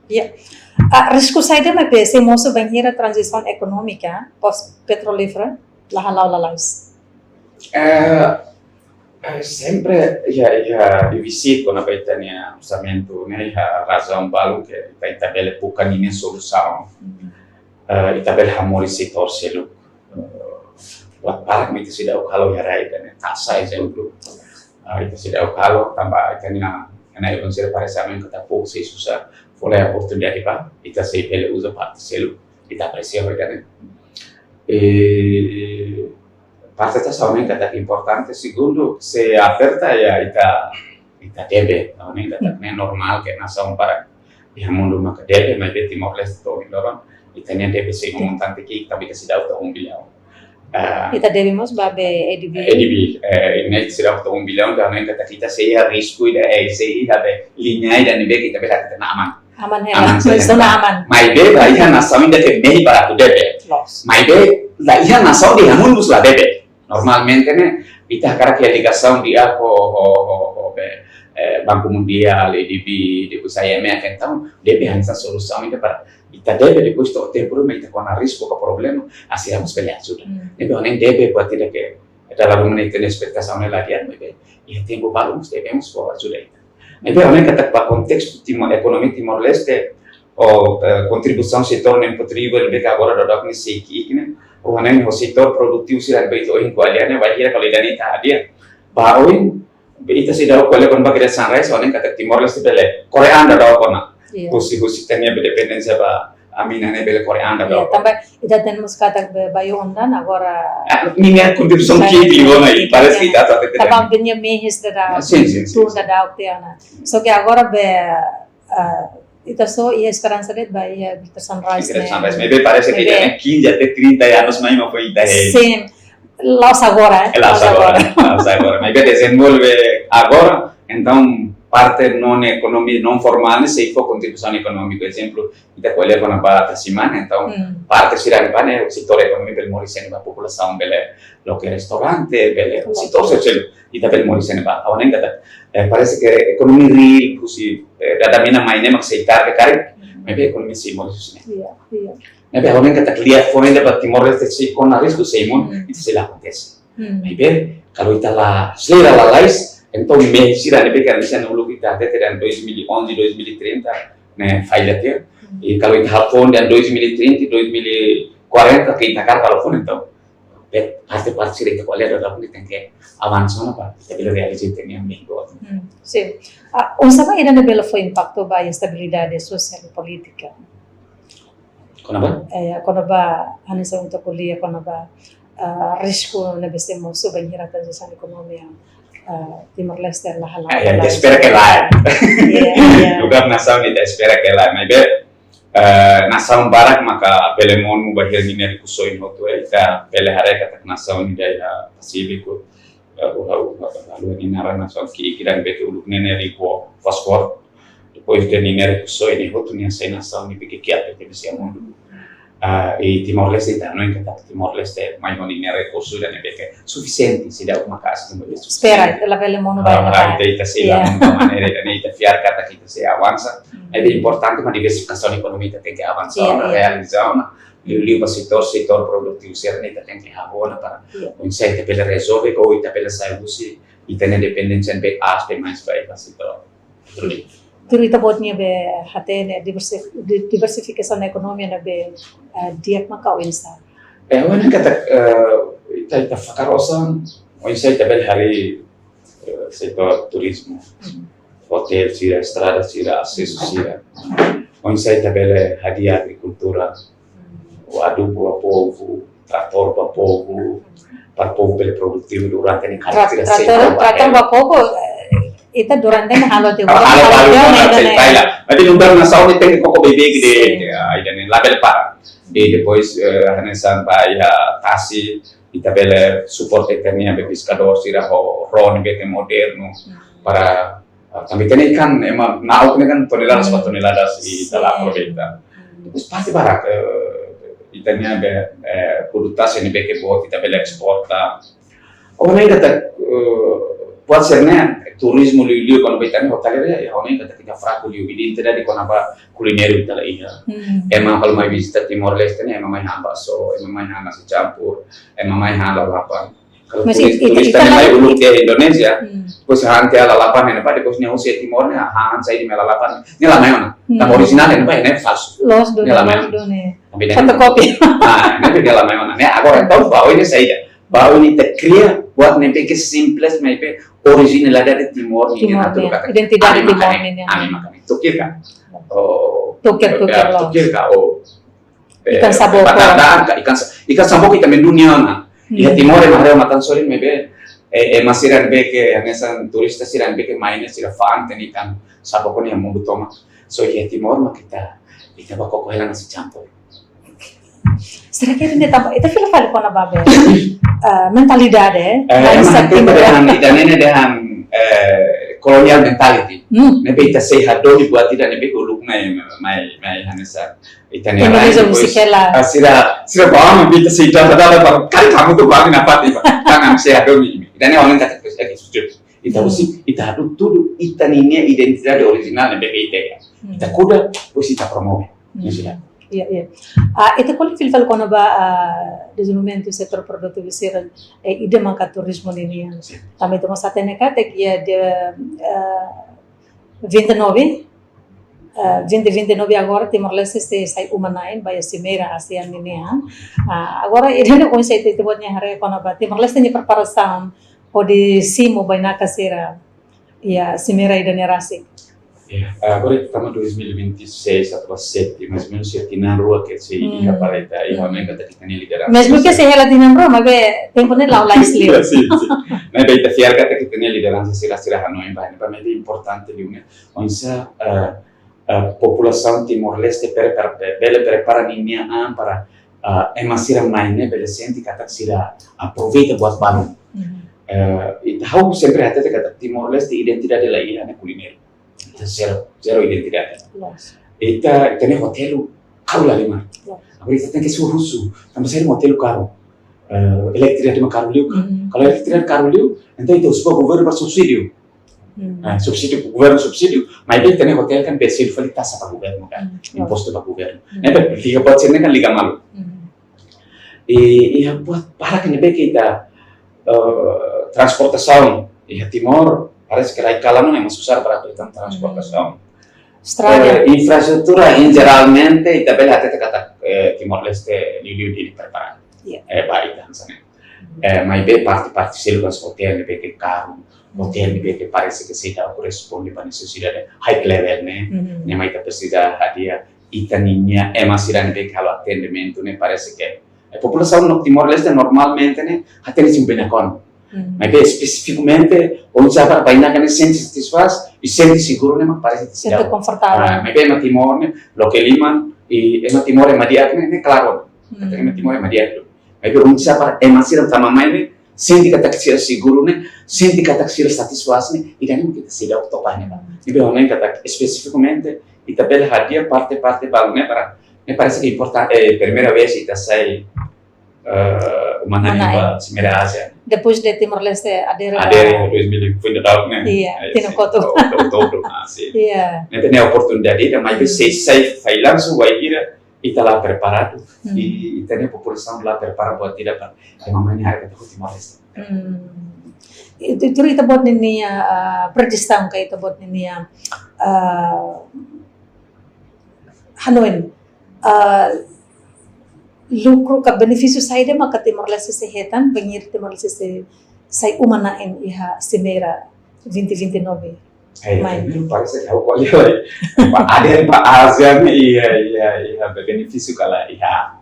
Ya. Ah, risku saida mak sei mosu bainhira tranzisaun ekonómika pós petrolíferu la hala'o lalais? Eh, eh, sempre iha, iha defisit kona-ba ita-nia orsamentu ne'e, iha razaun balu ke ita, ita bele buka ninia solusaun. Eh, ita bele hamoris setór seluk. Eh, buat barak mak ita seidauk halo iha rai ida-ne'e, taxa ezemplu. Eh, ita seidauk halo tanba ita-nia, ita-nia oan sira parese ami katak povu sei susar, fó lai oportunidade ba ita, sei bele uza parte seluk, ita apresia ho ida-ne'e. Eh, parte taxa ha'u hanoin katak importante, segundu, se aperta ya ita, ita debe, ha'u hanoin katak ne'e normál ke nasaun barak iha mundu maka debe, maibé Timor-Leste to'o ohin loron ita-nia debe sei montante ki'ik, tanba ita seidauk to'o um bilhão. Ah, ita debe mós ba be ADB. ADB, eh, ne'e seidauk to'o um bilhão, ha'u hanoin katak ita sei iha risku ida, eh, sei iha be liña ida ne'ebé ke ita bele hatete aman. Aman hela. Aman saja. Zona aman. Maibé la iha nasaun ida ke mehi para atu debe. Loos. Maibé la iha nasaun ida iha mundu mós la debe. Normalmente ne'e, ita hakarak iha ligasaun di'ak ho, ho, ho, ho be, eh, Banku Mundiál, ADB, depois IMF, entaun debe hanesan solusaun ida para ita debe, depois to'o tempu ruma ita kona risku ka problema, ah, sira mós bele ajuda. Hmm. Ne'ebé ha'u hanoin debe buat ida ke dala ruma ne'e ita-nia espetasaun ne'e la di'ak, maibé iha tempu balu mós debe mós fó ajuda ita. Maibé ha'u hanoin katak ba kontestu Timor, ekonomia Timor-Leste, ou, eh, kontribuisaun setór ne'e produtivu ne'ebé ke agora daudauk ne'e sei ki'ik ne'e, ha'u hanoin ho setór produtivu sira ne'ebé ita ohin ko'alia ne'e, bainhira kalau ida-ne'e ita hadi'a. Ba oin, be ita seidauk ko'alia kona-ba Great Sunrise, ha'u hanoin katak Timor-Leste bele kore an daudauk ona. Iya. Husi, husi ita-nia be dependénsia ba mina ne'e bele kore an daudauk ona. Iya, tanba ita hatene mós katak be Bayu Ondan agora. Ah, ninia kontribuisaun ki'ik liu ona, i parese ke ita atu hatete. Tanba be nia mehis daudauk. Ah, sin, sin, sin, tun sin. Daudauk tiha ona. Só ke agora be, ah, ita só iha esperansa de'it ba iha Great Sunrise ne'e. Great Sunrise. Maibé parese ke ita-nia kinze até trinta anos mai mak foin ita hein. Sin. La'ós agora, eh? É, la'ós agora, la'ós agora. Maibé dezenvolve agora, entaun parte non ekonomia, non formál ne'e sei fó kontribuisaun ekonómika. Ezemplu, ita ko'alia kona-ba tasi mane, entaun, hmm, parte sira-ne'e ba ne'e, setór ekonomia bele moris iha ne'ebá, populasaun bele loke restaurante, bele, loke, setór sosiál, ita bele moris iha ne'ebá. Ha'u hanoin katak, eh, parese ke ekonomia reál, husi, eh, dada mina mai ne'e mak sei tarde karik, hmm, maibé ekonomia sei moris husi ne'e. Iya, iya. Ne'ebé ha'u hanoin katak liafuan ida ba Timor-Leste sei kona risku, sei mon, hmm, ita sei la akontese. Hmm. Maibé, kalau ita la aselera lalais, entaun mehi sira ne'ebé ke hanesan uluk ita hatete dehan dois mil e onze, dois mil e trinta, ne'e falla tiha. Hmm. I kalau ita halo foun dehan dois mil e trinta, dois mil e quarenta, ke ita hakarak halo foun, entaun be parte-parte sira ita ko'alia daudauk ne'e tenke avansa ona para ita bele realiza ita-nia mehi. Hmm, sin. Ah, oinsá mak ida-ne'e bele fó impaktu ba estabilidade sosiál i polítika? Kona-ba? Eh, kona-ba, hanesan ita ko'alia kona-ba, ah, risku ne'ebé sei mosu bainhira tranzisaun ekonomia, ah, Timor-Leste la hala'o. Eh, ita espera ke lae. Iya, iya. Buat nasaun ita espera ke lae. Maibé, eh, nasaun barak maka bele monu bainhira ninia rikusoin hotu, eh, ita bele haree katak nasaun ida iha Pasífiku, eh, ha'u, ha'u, ha'u, ha'u, ninia naran nasaun ki'ik ne'ebé ke uluk ne'e nia rikusoin fósforu. Depois de ninia rikusoin ne'e hotu, nia sai nasaun ne'ebé ke ki'ik tebes iha mundu. Ah, i Timor-Leste ita hanoin katak Timor-Leste mai ho ninia rekursu ida ne'ebé ke sufisiente, seidauk maka'as, ne'ebé ke sufisiente. Espera, ita labele monu ba Ah, ita, ita sei la monu ba maneira ida-ne'e, ita fiar katak ita sei avansa. Ne'ebé importante mak diversifikasaun ekonomia, ita tenke avansa, realiza ona. Liuliu ba setór, setór produtivu sira-ne'e ita tenke hahú ona para oinsá ita bele rezolve ou ita bele sai husi ita-nia dependénsia ne'ebé aas demais ba setór. Tuir ita-boot nia be hatene diversif-, di-, diversifikasaun ekonomia ne'ebé, eh, di'ak maka oinsá? Eh, ha'u hanoin katak, eh, ita, ita fakar osan, oinsá ita bele harii, eh, setór turizmu, hotel sira, estrada sira, asesu sira. Oinsá ita bele hadi'a agrikultura, adubu ba povu, tratór ba povu, para povu bele produtivu durante ne'e. Tra-, tratór, tratór ba povu, eh, ita durante ne'e halo tiha. Halo, halo, halo, halo, halo. Tapi nu'udar nasaun ne'e tenke koko beibeik de'it, ah, ida-ne'e labele para. I depois, eh, hanesan ba iha tasi, ita bele suporta ita-nia be peskadór sira ho ró ne'ebé ke modernu para, ah, tanba ita-nia ikan ema na'ok ne'e kan toneladas ba toneladas ita la aproveita. Depois parte barak, eh, ita-nia be, eh, produtu tasi ne'ebé ke boot ita bele esporta. Ha'u hanoin katak, eh, buat sira-ne'e, turizmu liuliu kona-ba ita-nia hoteleria, ha'u hanoin katak ita fraku liu, identidade kona-ba kulináriu ita la iha. Ema kalau mai vizita Timor-Leste ne'e, ema mai han bakso, ema mai han nasi campur, ema mai han lalapan. Kalau turista ne'e mai uluk iha Indonézia, depois han tiha lalapan ne'e, depois nia husi Timor ne'e, han sai de'it mak lalapan ne'e la mai ona. Tanba orijinál ne'e, ne'e falsu. Loos duni, loos duni. Fotokopi. Ah, ne'e la mai ona. Ne'e agora entaun ba oin ne'e saida? Ba oin ita kria buat ne'ebé ke simples, maibé orijinalidade Timor nian, Timor nian. Identidade Timor nian. Ami maka ne'e. Tuir ka? Oh, tuir, tuir, loos. Tuir ka? Oh. Ikan saboko. Ikan sa-, ikan saboko ita mendunia ona. Iha Timor ema haree matan sorin maibé, eh, ema sira ne'ebé ke hanesan turista sira ne'ebé ke mai ne'e sira fa'an hatene ikan saboko ne'e mundu tomak. So iha Timor mak ita, ita bá koko hela nasi campur. Será que ita-nia tanba, ita fila fali kona-ba be, eh, mentalidade, eh, mindset Timor. Ema hatene dehan, ida-ne'e dehan, eh, colonial mentality. Ne'ebé ita sei hadomi buat ida ne'ebé uluk mai, mai, mai hanesan. Ita-nia rai, depois sira, sira bá mak ita sei dala dala para kari kamu tu bá mak nafatin ba. Tanba ami sei hadomi imi. Ita-nia orang kata terus lagi sujud. Ita husi, ita hadomi tudu ita-nia identidade orijinál ne'ebé ke ita iha. Ita kuda, depois ita promove. Ne'e sira. Iya, iya. Ah, ita ko'alia fila fali kona-ba, ah, dezenvolvimentu setór produtivu sira, eh, ida maka turizmu nian. Tanba ita mós hatene katak iha dia, eh, vinte e nove, eh, vinte vinte e nove agora Timor-Leste sei sai uma-na'in ba iha Simeira ASEAN nian. Ah, agora ida-ne'e oinsá ita-boot nia haree kona-ba Timor-Leste nia preparasaun hodi simu bainaka sira iha Simeira ida-ne'e rasik? Ya, agora ita tama dois mil e vinte e seis atu ba sete, mais ou menos iha tinan rua ke sei iha para ita, iha aumenta ita-nia lideransa. Mezmu ke sei hela tinan rua, maibé tempu ne'e la'o lais liu. Sin, sin. Maibé ita fiar katak ita-nia lideransa sira, sira hanoin ba, ba ne'e importante liu ne'e. Oinsá, eh, eh, populasaun Timor-Leste pre-, pre-, pre-, bele prepara ninia an para, eh, ema sira mai ne'e bele sente katak sira aproveita buat balun. Eh, ita, ha'u sempre hatete katak Timor-Leste identidade la iha ne'e kulináriu. Ita zero, zero identidade. Loos. Ita, ita-nia hotelu karu lahalimar. Loos. Agora ita tenke husu, tanba saida mak hotelu karu? Eh, eletrisidade mak karu liu ka? Kalau eletrisidade karu liu, entaun ita husu ba governu ba subsídiu. Eh, subsídiu, governu subsídiu, maibé ita-nia hotelu kan be selu fali taxa ba governu kan, impostu ba governu. Ne'ebé liga buat sira-ne'e kan liga malu. I, iha buat barak ne'ebé ke ita, eh, transportasaun iha Timor, parese ke rai kalan ne'e ema susar para atu hetan transportasaun. Estrada. Eh, infraestrutura, em, jeralmente, ita bele hatete katak, eh, Timor-Leste liuliu dili preparadu. Iya. Eh, ba ita hanesan ne'e. Eh, maibé parte-parte seluk hanesan hotel ne'ebé ke karu, hotel ne'ebé ke parese ke seidauk responde ba nesesidade high level ne'e, ne'e mak ita presiza hadi'a ita-nia ema sira ne'ebé ke halo atendimentu ne'e parese ke, eh, populasaun no Timor-Leste normalmente ne'e hatene simu bainaka ona. Maibé espesifikamente oinsá para bainaka ne'e sente satisfás i sente seguru ne'e mak parese sente konfortavel. Ah, maibé ema Timor ne'e loke liman i ema Timor ema di'ak ne'e, ne'e klaru. Katak ema Timor ema di'ak. Maibé oinsá para ema sira tama mai ne'e sente katak sira seguru ne'e, sente katak sira satisfás ne'e, ida-ne'e mak ita seidauk topa ne'e ba. Ne'ebé ha'u hanoin katak espesifikamente ita bele hadi'a parte-parte balun ne'e para Ne'e parese ke importante, eh, primeira vez ita sai, eh, uma-na'in ba Simeira ASEAN. Depois de Timor-Leste adere ba dois mil e vinte e dois, ne'e? Iya, tinan kotuk. Outubru, ah, sin. Iya. Ne'e oportunidade ida, maibé se sai fallansu, bainhira ita la preparadu, i ita-nia populasaun la prepara buat ida para ema mai haree katak Timor-Leste. Itu, itu ita-boot ninia, ah, predisaun ka ita-boot ninia, ah, hanoin, ah, lukru ka benefísiu saida maka Timor-Leste sei hetan, bainhira Timor-Leste sei, sai uma-na'in iha Simeira vinte vinte e nove. Ai, mai. Primeiru parese ke ha'u ko'alia lai. Ba adere ba ASEAN ne'e iha, iha, iha benefísiu ka lae, iha.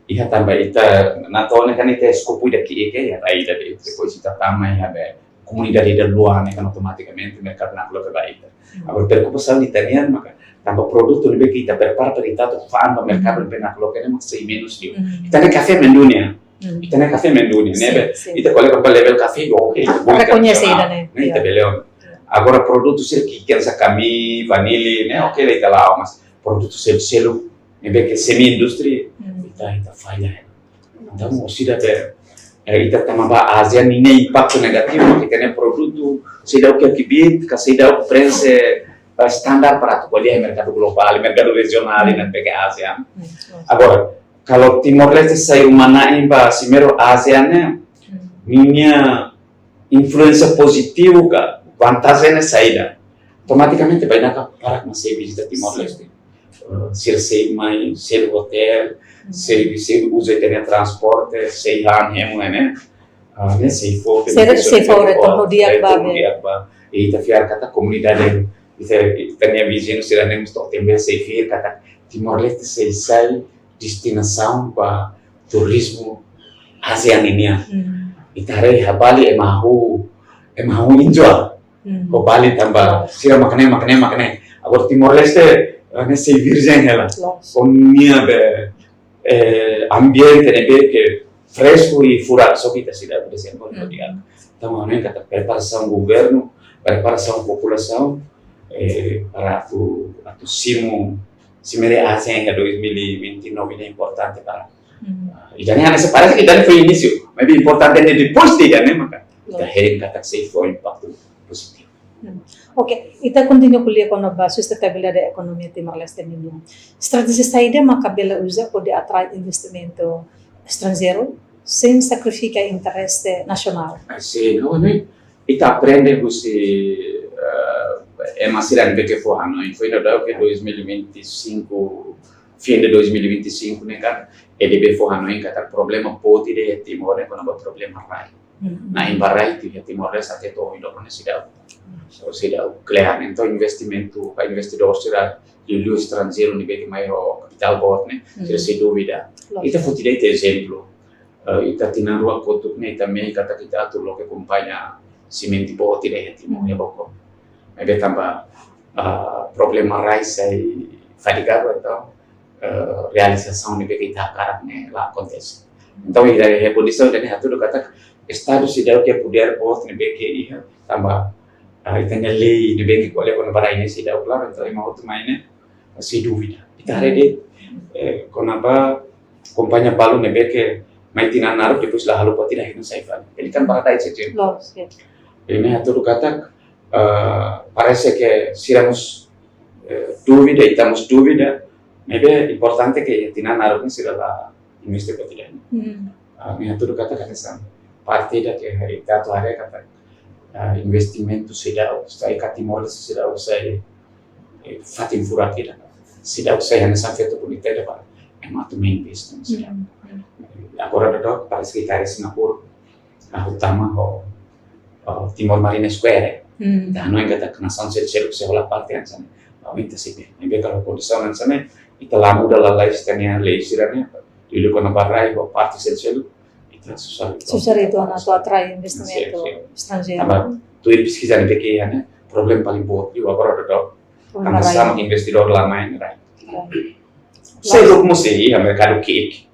Iha tanba ita, na tone kan ita eskopu ida ki'ik, iha rai ida de'it, depois ita tama iha be komunidade ida luan ne'e kan automatikamente merkadu nakloke ba ita. Agora preokupasaun ita-nian maka tanba produtu ne'ebé ke ita prepara para ita atu fa'an ba merkadu ne'ebé nakloke ne'e mak sei menus liu. Ita-nia kafé mak duni. Ita-nia kafé mak duni, ne'ebé ita ko'alia ba level kafé, oke, ita bele rekoñese ida-ne'e. Ne'e ita bele ona. Agora produtu sira ke hanesan kamii, vanili, ne'e oke, la ita la'o, mas produtu seluk-seluk ne'ebé ke semi indústria, ita, ita falla. Entaun, orsida be, eh, ita tama ba ASEAN ninia impaktu negativu, ita-nia produtu seidauk kbiit, ka seidauk preenxe, eh, standar para atu ko'alia merkadu globál, merkadu rejionál, i ne'ebé ke ASEAN. Agora, kalau Timor-Leste sai uma-na'in ba Simeira ASEAN ne'e, ninia influénsia pozitivu ka vantajen ne'e saida? Automatikamente bainaka barak mak sei vizita Timor-Leste. Eh, sira sei mai, sei hotel, sei, sei uza ita-nia transporte, sei han hemu ne'e. Ah, ne'e sei fó, sei, sei fó retornu di'ak ba, retornu di'ak ba. I ita fiar katak komunidade, ita, ita-nia viziñu sira-ne'e mós to'o tembe sei fiar katak Timor-Leste sei sai destinasaun ba turizmu ASEAN nian. Ita haree iha Bali ema hahú, ema hahú enjoy. Ho Bali tanba sira mak ne'e, mak ne'e, mak ne'e. Agora Timor-Leste, eh, ne'e sei virjen hela. Ho nia be, eh, ambiente ne'ebé ke fresku i furak, só ke ita seidauk dezenvolve di'ak. Entaun, ami katak preparasaun governu, preparasaun populasaun, eh, para atu, atu simu, Simeira ASEAN iha dois mil e vinte e nove ne'e importante para. Ah, ida-ne'e hanesan parese ke ida-ne'e foin inísiu, maibé importante ne'e depois de ida-ne'e maka ita hein katak sei fó impaktu pozitivu. Oke, ita kontinua ko'alia kona-ba sustentabilidade ekonomia Timor-Leste nian. Estratéjia saida maka bele uza hodi atrai investimentu estranjeiru sein sakrifika interese nasionál? Ai, sin, no, ne'e ita aprende husi, eh, ema sira ne'ebé ke fó hanoin. Foin daudauk dois mil e vinte e cinco, fim de dois mil e vinte e cinco ne'e kan, E D B fó hanoin katak problema boot ida iha Timor ne'e kona-ba problema rai. Na'in ba rai iha Timor-Leste até to'o ohin loron ne'e seidauk, seidauk klaru. Entaun investimentu, ba investidór sira, liuliu estranjeiru ne'ebé ke mai ho kapitál boot ne'e, sira sei dúvida. Ita foti de'it ezemplu. Eh, ita tinan rua kotuk ne'e ita mehi katak ita atu loke kompañia simentu boot ida iha Timor, iha Baucau. Maibé tanba, ah, problema rai sai fadigadu, entaun, eh, realizasaun ne'ebé ke ita hakarak ne'e la akontese. Entaun, iha kondisaun ida-ne'e hatudu katak Estadu seidauk iha podér boot ne'ebé ke iha, tanba, ah, ita-nia lei ne'ebé ke ko'alia kona-ba rai ne'e seidauk klaru, entaun ema hotu mai ne'e sei dúvida. Ita haree de'it, eh, kona-ba kompañia balu ne'ebé ke mai tinan naruk, depois la halo buat ida, akhirnya sai fali. Jadi kan para rai saja. Loos, ya. Ne'e hatudu katak, eh, parese ke sira mós, eh, dúvida, ita mós dúvida, maibé importante ke tinan naruk ne'e sira la investe buat ida. Ah, ne'e hatudu katak hanesan parte ida ke ita atu haree katak, ah, investimentu seidauk, sai ka Timor seidauk sai, eh, fatin furak ida. Seidauk sai hanesan feto bonita ida para ema atu mai investe, seidauk. Agora daudauk parese ke ita haree Singapura, ah, utama ho, ho Timor Marine Square. Ita hanoin katak nasaun seluk-seluk sei hola parte hanesan ne'e. Aumenta sei be. Maibé kalau kondisaun hanesan ne'e, ita la muda lalais ita-nia lei sira-ne'e. Liuliu kona-ba rai ho parte seluk-seluk, ita susar. Susar atu, atu atrai investimentu estranjeiru. Tanba tuir peskiza ne'ebé ke iha ne'e, problema paling boot liu agora daudauk. Tanba rai. Sama investidór la mai rai. Rai. Seluk mós iha merkadu ki'ik.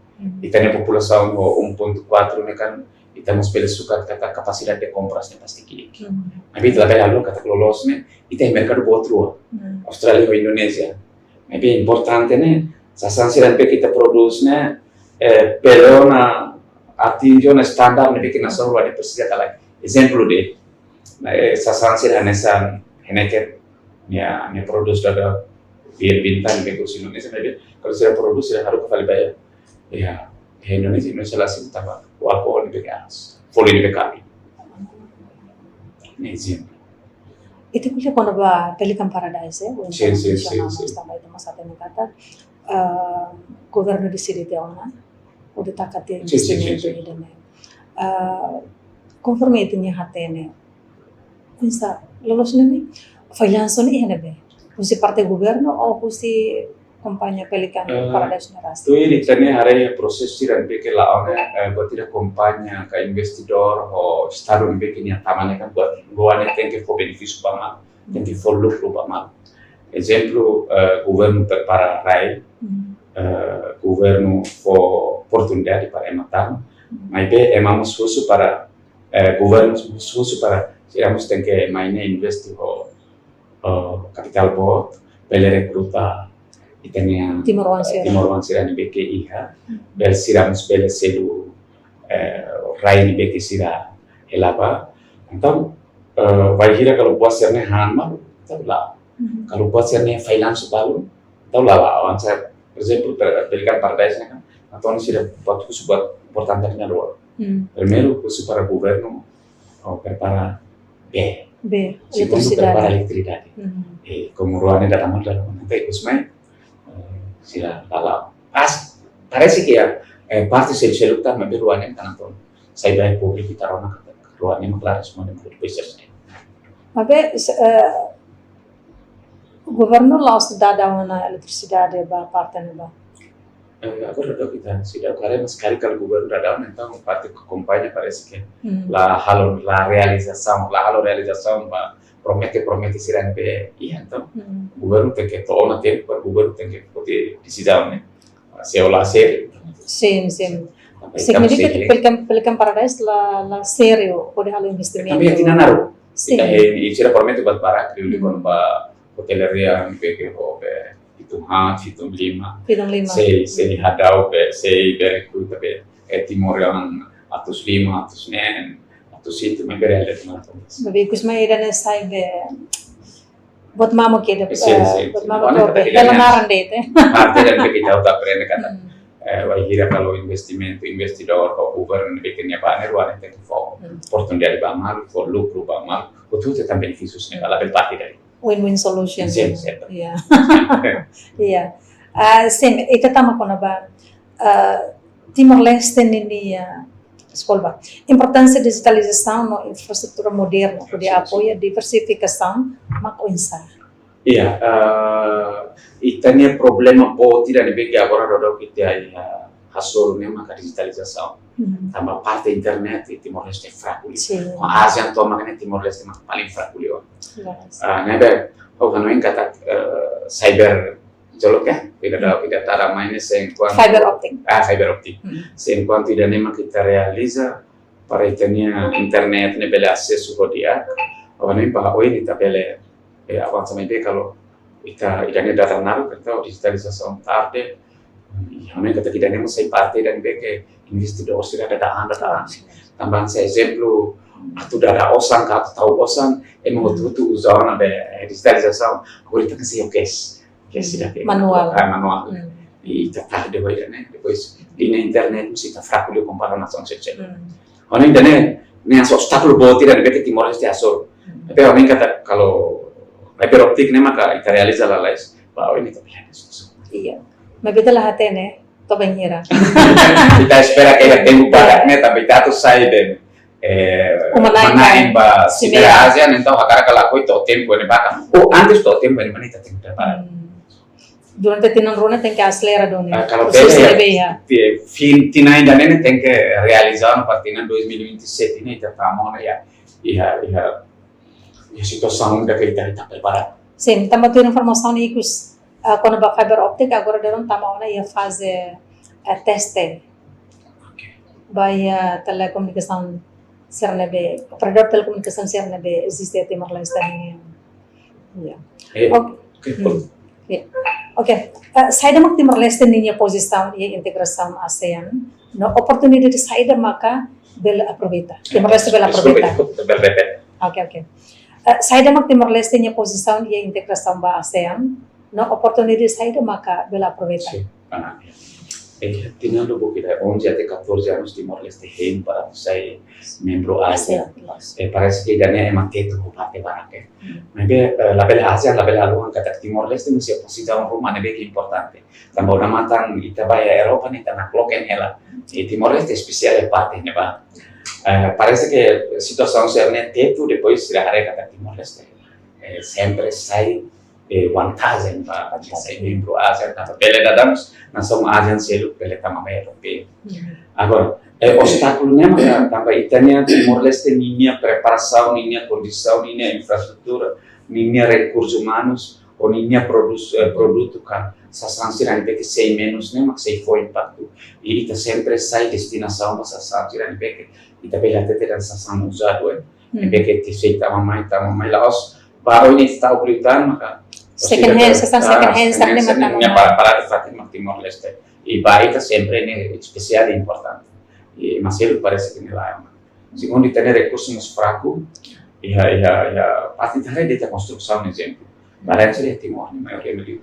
Ita-nia populasaun ho um ponto quatro ne'e kan, ita mós bele sukat katak kapasidade de kompras ne'e pasti ki'ik. Maibé ita labele haluha katak loloos ne'e, ita iha merkadu boot rua. Austrália ho Indonézia. Maibé importante ne'e, sasán sira ne'ebé ita prodús ne'e, eh, bele ona atinje ona standar ne'ebé ke nasaun rua ne'e presiza ka lae. Ezemplu de'it, ne'e, eh, sasán sira hanesan Heineken, nia, nia prodús dada bir Bintang ne'ebé ke husi Indonézia, ne'ebé kalau sira prodús sira haruka fali ba iha, iha Indonézia, Indonézia la aseita tanba kuapo ne'ebé ke aas, folin ne'ebé ke abin. Ne'e ezemplu. Ita ko'alia kona-ba Pelican Paradise, eh, Sin, sin, sin, sin. Tanba ita mós hatene katak, eh, governu deside tiha ona, hodi taka tiha Sin, sin, sin, investimentu sin. ida-ne'e. Eh, konforme ita-nia hatene, oinsá, loloos ne'e, fallansu ne'e iha ne'ebé? Husi parte governu ou husi kompañia Pelican Eh, Paradise ne'e rasik? Tuir ita-nia haree prosesu sira ne'ebé ke la'o ne'e, eh, buat ida kompañia ka investidór ho Estadu ne'ebé ke nia tama ne'e kan buat rua ne'e tenke fó benefísiu ba malu, tenke fó lukru ba malu. Ezemplu, eh, governu prepara rai, Hmm. eh, governu fó oportunidade para ema tama, Hmm. maibé ema mós husu para, eh, governu mós husu para sira mós tenke mai ne'e investe ho, eh, kapitál boot, bele rekruta ita-nia Timoroan sira. Timoroan sira ne'ebé ke iha, Hmm. bele sira mós bele selu, eh, rai ne'ebé ke sira hela ba. Entaun, eh, bainhira kalau buat sira-ne'e han malu, entaun la. Hmm. Kalau buat sira-ne'e fallansu balu, entaun la la'o. Hanesan, por ezemplu, Pe-, Pelican Paradise ne'e kan, entaun sira buat husu buat importante ne'e rua. Hmm. Primeiru, husu para governu, oh, prepara bee. Bee, Segundu, eletrisidade. Prepara eletrisidade. Hmm. Eh, komu rua ne'e dada malu, dada malu, entaun ikus mai, eh, sira la la'o. Pas, parese ke iha, eh, parte sel-, seluk tan, maibé rua ne'e kan entaun sai ba públiku ita rona katak rua ne'e mak la responde malu depois selesai. Maibé, se-, eh, governu la'ós dada ona eletrisidade ba parte ne'ebá? Eh, agora dadauk ita seidauk haree, mas karik kalau governu dada ona, entaun parte ke kompañia parese ke Hmm. la halo, la realizasaun, la halo realizasaun ba promete, promete sira ne'ebé iha, entaun Hmm. governu tenke to'o ona tempu, para governu tenke foti desizaun ne'e. Se o la sériu. Sin, sin. Tanba ita Signifika mesti katak Pelican, Pelican Paradise la, la sériu hodi halo investimentu. Tanba iha tinan naruk. Sin. Ita he, i sira promete buat barak, liuliu Hmm. kona-ba hotelaria, ne'ebé ke ho be, hitu haat, hitu lima. Hitu lima. Sei, sei hadau be, sei be rekruta be, eh, timoroan atus lima, atus neen, atus hitu, maibé realidade mak la akontese. Maibé ikus mai ida-ne'e sai be, buat mamuk ke de, Sin, eh, sin, buat sin. mamuk Entaun ke ita de, tidak hela nias. naran de'it, eh. Parte ida ne'ebé ke ita aprende katak, Hmm. eh, bainhira kalau investimentu, investidór, ho governu ne'ebé ke nia bá ne'e rua ne'e tenke fó Hmm. oportunidade ba malu, fó lukru ba malu, hotu-hotu hetan benefísius ne'e, labele parte ida. Win-win solution. Sin, sin. Iya. Iya. Ah, sin, ita tama kona-ba, ah, Timor-Leste ninia, deskulpa, importánsia dijitalizasaun no infraestrutura moderna, hodi Sin, sin. apoia diversifikasaun, mak oinsá? Iya, eh, ita-nia problema boot ida ne'ebé ke agora dadauk ita iha hasoru ne'e maka dijitalizasaun. Hmm. Tanba parte internet, Timor-Leste fraku liu. Sin. Ho ASEAN tomak ne'e Timor-Leste mak paling fraku liu. Yes. Ah, ne'ebé, ha'u hanoin katak, eh, cyber, jolo ke, ida da, Hmm. ida tara mai ne'e se enkuantu Fiber optic. Ah, fiber optic. Hmm. Se enkuantu ida-ne'e mak ita realiza, para ita-nia internet ne'e bele asesu ho di'ak, ha'u hanoin ba oin ita bele, eh, avansa, maibé kalau ita ida-ne'e dada naruk, entaun dijitalizasaun tarde, ha'u hanoin katak ida-ne'e mós sai parte ida ne'ebé ke investidór sira dada an, dada an. Tanba se ezemplu, atu dada osan ka atu tau osan, ema hotu-hotu uza ona be, eh, dijitalizasaun, agora ita ke sei ho cash. Cash ida ke Manuál. ah, manuál. Hmm. I ita tarde ba ida-ne'e, depois, liña internet mós ita fraku liu kompara nasaun seluk-seluk. Hmm. Ha'u hanoin ida-ne'e, ne'e hanesan obstákulu boot ida ne'ebé ke Timor-Leste hasoru. Hmm. Tapi ha'u hanoin katak kalau fiber optic ne'e maka ita realiza lalais, ba oin ita bele hanesan. Iya. Maibé ita la hatene, to'o bainhira. Ita espera ke iha tempu badak ne'e, tanba ita atu sai be, eh, Uma-na'in ba, uma-na'in ba Ciber Ciber Asia, entaun hakarak ka lakohi to'o tempu ne'ebá ka. Ou antes to'o tempu ne'ebá ita tenke prepara. Hmm. Durante tinan rua ne'e tenke aselera duni. Ah, kalau Proses bele, ya, lebih, ya. ti-, fin tinan ida-ne'e tenke realiza ona para tinan dois mil e vinte e sete ne'e ita tama ona iha, iha, iha, iha situasaun ida ke ita, ita prepara. Sin, tanba tuir informasaun ikus, ah, kona-ba fiber optic agora daudaun tama ona iha faze, eh, teste. Oke. Ba iha telekomunikasaun sira ne'ebé, operadór telekomunikasaun sira ne'ebé eziste iha Timor-Leste nian. Iya. Eh, Oke. oke, Hmm. pol- Iya. Oke, eh, saida mak Timor-Leste ninia pozisaun iha integrasaun ASEAN, no oportunidade saida maka bele aproveita? Timor-Leste bele Deskulpa, aproveita. Deskulpa, bele repete. Oke, oke. Eh, saida mak Timor-Leste ninia pozisaun iha integrasaun ba ASEAN, no oportunidade saida maka bele aproveita? Sin. Ah, eh, tinan lubuk ida onze até catorze anos Timor-Leste hein para sai membru ASEAN. ASEAN. Eh, parese ke ida-ne'e ema tetu ho parte barak, eh. Hmm. Maibé, eh, labele ASEAN, labele haluha katak Timor-Leste mesti pozisaun ruma ne'ebé ke importante. Tanba ona matan ita ba iha Europa ne'e ita nakloke hela. I Timor-Leste espesiál iha parte ne'ebá. Eh, parese ke situasaun sira-ne'e tetu, depois sira haree katak Timor-Leste, eh, sempre sai, eh, vantajen ba, ba sai membru ASEAN, tanba bele daudaun nasaun ASEAN seluk bele tama ba Europa. Hmm. Agora, eh, obstákulu ne'e maka tanba ita-nia Timor-Leste ninia preparasaun, ninia kondisaun, ninia infraestrutura, ninia rekursus umanus, ho ninia produs-, eh, produtu ka sasán sira ne'ebé ke sei menus ne'e mak sei fó impaktu. I ita sempre sai destinasaun ba sasán sira ne'ebé ke ita bele hatete dehan sasán uzadu, eh. Hmm. Ne'ebé ke ita sei tama mai, tama mai la'ós ba oin ita tau beli tan maka second hand, sasán second hand, ah, second hand sira ne'e mak tama mai. Para, para de fatin mak Timor-Leste. I ba ita sempre ne'e espesiál i importante. I ema seluk parese ke ne'e lae. Segundu, ita-nia rekursu mós fraku, iha, iha, iha parte ita haree de'it iha konstrusaun, ezemplu. Barak sira iha Timor, ne'e maioria meliu.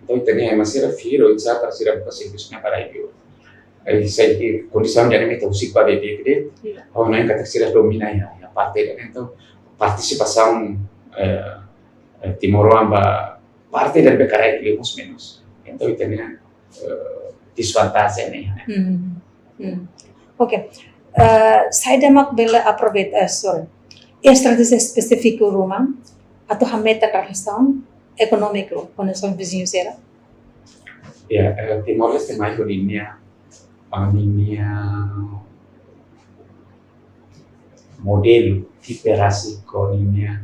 Entaun, ita-nia ema sira fila oinsá para sira buka servisu ne'e para iha. Ai, sai ke kondisaun jadi meta husik ba bebé ke de'it. Iya. Ha'u hanoin katak sira domina iha, iha parte ida-ne'e, entaun partisipasaun, eh, eh, timoroan ba parte ida-ne'ebé ke rai ke liu mós menus. Entaun, ita-nia, eh, desvantajen ne'e, ne'e. Hmm. Hmm. Oke. Eh, saida mak bele aproveita, eh, sorry. Estratéjia espesífiku ruma atu hametan relasaun ekonómiku ho nasaun viziñu sira? Ya, eh, Timor-Leste mai ho ninia, ah, ninia modelu, tipe rasik ho ninia,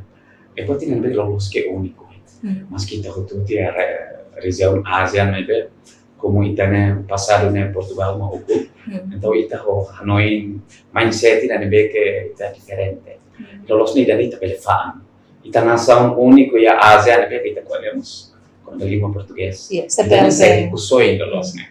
eh, pode dizer, loloos ke úniku. Hmm. Maski ita hotu iha re-, rejiaun ASEAN, maibé komu ita-nia pasadu ne'e Portugál mak ukun. Hmm. Entaun ita ho hanoin mindset ida ne'ebé ke ita diferente. Hmm. Loloos ne'e ida-ne'e ita bele fa'an. Ita nasaun úniku iha ASEAN ne'ebé ke ita ko'alia mós, ko'alia língua portugés. Iya, ita ne'e sai CPLP. Kusoin loloos ne'e.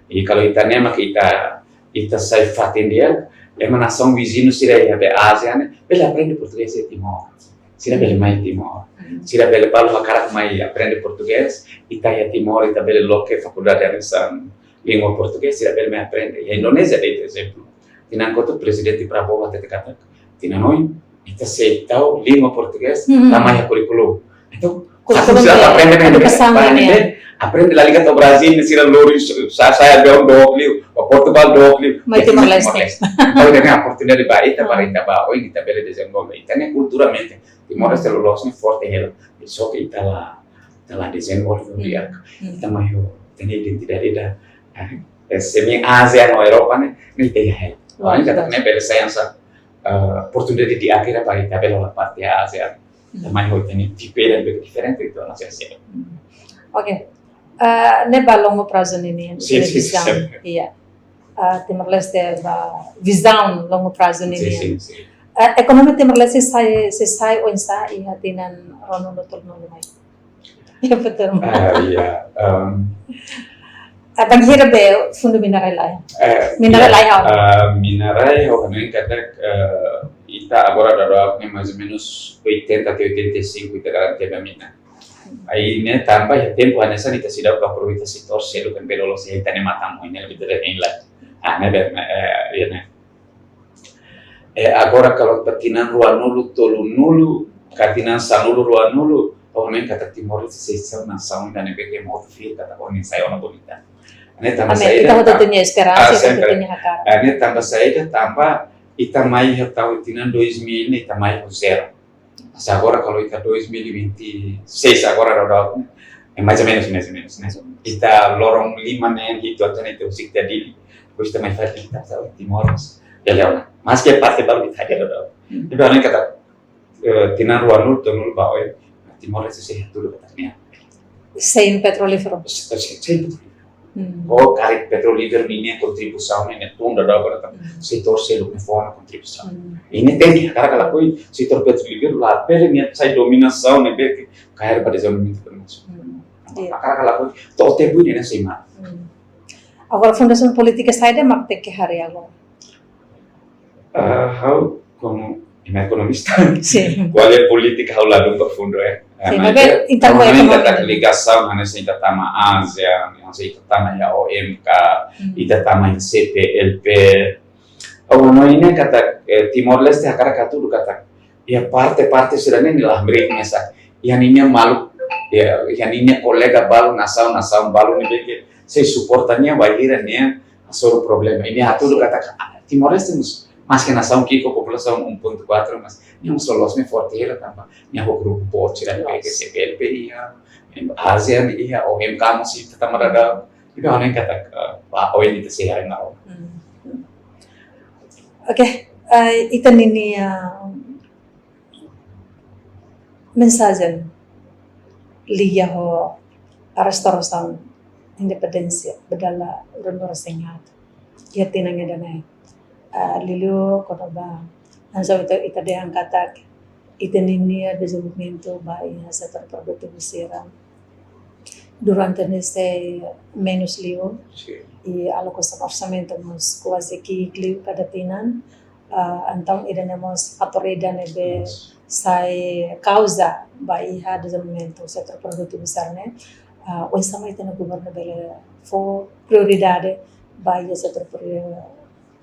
I kalau ita ne'e mak ita, ita sai fatin di'ak, ema nasaun viziñu sira iha be ASEAN ne'e bele aprende portugés iha Timor. Sira bele mai Timor. Hmm. Sira bele balu hakarak mai aprende portugés, ita iha Timor, ita bele loke fakuldade hanesan língua portugés, sira bele mai aprende. Iha Indonézia de'it, ezemplu. Tinan kotuk Prezidente Prabowo hatete katak tinan oin, ita sei tau língua portugés, hmm, tama iha kurríkulu. Entaun, kurríkulu sira atu aprende edukasaun ne'e, aprende, aprende la liga tau Brazíl, sira lori sa-, sa-, sai aviaun dook liu, ba Portugál dook liu. Mai Timor-Leste. Timor-Leste. Entaun, ida-ne'e oportunidade ba ita, para ita ba oin, ita bele dezenvolve. Ita-nia kulturalmente, Timor-Leste loloos ne'e forte hela. Só ke ita la, ita la dezenvolve, hmm, di'ak. Hmm. Ita mai ho, ita-nia identidade ida, eh, eh, semi ASEAN no Europa ne'e, ne'e ita iha hela. Wah, entaun, jelas. Ne'e bele sai hanesan, eh, oportunidade di'ak ida para ita bele hola parte ASEAN. Hmm. Ita mai ho ita-nia tipe ida ne'ebé diferente, entaun, hanesan seluk. Hmm. Oke. Eh, ne'e ba longu prazu ninian, sin, sin, vizaun. Sin. Iya. Eh, Timor-Leste ba vizaun longu prazu ninian. Sin, sin, sin. Eh, ekonomia Timor-Leste sai, sei sai oinsá iha tinan ruanulu tolunulu mai? Iya, betul. Ah, iya. Em, ah, bainhira be fundu mina-rai laiha? Eh, mina-rai, iya, laiha. Ah, mina-rai, ha'u hanoin katak, eh, ita agora daudaun ne'e mais ou menos oitenta até oitenta e cinco ita garantia ba mina. Ai ne'e tanba iha tempu hanesan ita seidauk aproveita setór seluk ne'ebé loloos iha ita-nia matan, ohin ne'e lebih dari ini lah. Ah, ne'e be, eh, iya ne'e. Eh, agora kalau ba tinan ruanulu tolunulu, ka tinan sanulu ruanulu, ha'u hanoin katak Timor-Leste sei sai nasaun ida ne'ebé ke motu fiar katak oin ne'e sai ona bonita. Ne'e tanba, amen, saida, ita hotu, ah, tenke iha esperansa, ah, ita sempre tenke iha hakarak. Ah, ne'e tanba saida, tanba ita mai iha tahun tinan dois mil ne'e ita mai ho zero. Mas agora kalau ita dois mil e vinte e seis agora daudaun, eh, mais ou menos, mais ou menos, né? Ita loron lima ne'e, hitu atu ne'e ita husik tiha Dili. Depois ita mai fali ita sa Timor, mas bele ona. Maske parte balu ita hadi'a daudaun. Hmm. Entaun, ha'u hanoin katak, eh, tinan ruanulu tolunulu ba oin, Timor-Leste sei hatudu katak nia. Sein petrolíferu. Se-, se-, sein petrolíferu. Hmm. Ho karik petrolíferu ninia kontribuisaun ne'e tun daudaun agora tan. Hmm. Setór seluk ne'e fó ona kontribuisaun. Hmm. I ne'e tenke, karik ka lakohi setór petrolíferu labele nia sai dominasaun ne'ebé ke kaer ba dezenvolvimentu ekonomia. Hmm. Iya. Hakarak ka lakohi, to'o tempu ne'e sei mate. Hmm. Agora, fundasaun polítika saida mak tenke harii agora? Ah, ha'u komu ema ekonomista. Sin. Kualidade polítika ha'u ladún profundu, eh. Sin, mas ita, ita-nia ekonomia katak ligasaun hanesan ita tama ASEAN, hanesan ita tama iha OMK, hmm, ita tama iha CPLP. Oh, no, ne'e katak, eh, Timor-Leste hakarak hatudu katak iha parte-parte sira-ne'e nia la hamriik mesak. Iha ninia maluk, iha, iha ninia kolega balu, nasaun, nasaun balu ne'ebé ke sei suporta nia, bainhira nia hasoru problema. Nia hatudu katak, ah, Timor-Leste mós, maski nasaun ki'ik ho populasaun um ponto quatro, mas nia mós loloos ne'e forte hela tanba nia ho grupu boot sira ne'ebé ke CPLP iha, ASEAN iha, OMK mós ita tama dadaun. Entaun, ha'u hanoin katak, eh, ba, oin ita sei haree malu. Hmm. Oke, eh, ita-nia, eh, mensajen liga ho restaurasaun independénsia ba dala ruanulu-resin-haat. Iha tinan ida-ne'e, eh, liuliu kona-ba, hanesan ita, ita dehan katak, ita-nia dezenvolvimentu ba iha setór produtivu sira durante ne'e sei menus liu. Sin. I alokasaun orsamentu mós kuaze ki'ik liu kada tinan. Ah, entaun ida-ne'e mós fatór ida ne'ebé, yes, sai kauza ba iha dezenvolvimentu setór produtivu sira-ne'e. Ah, oinsá mak ita-nia governu bele fó prioridade ba iha setór pro-,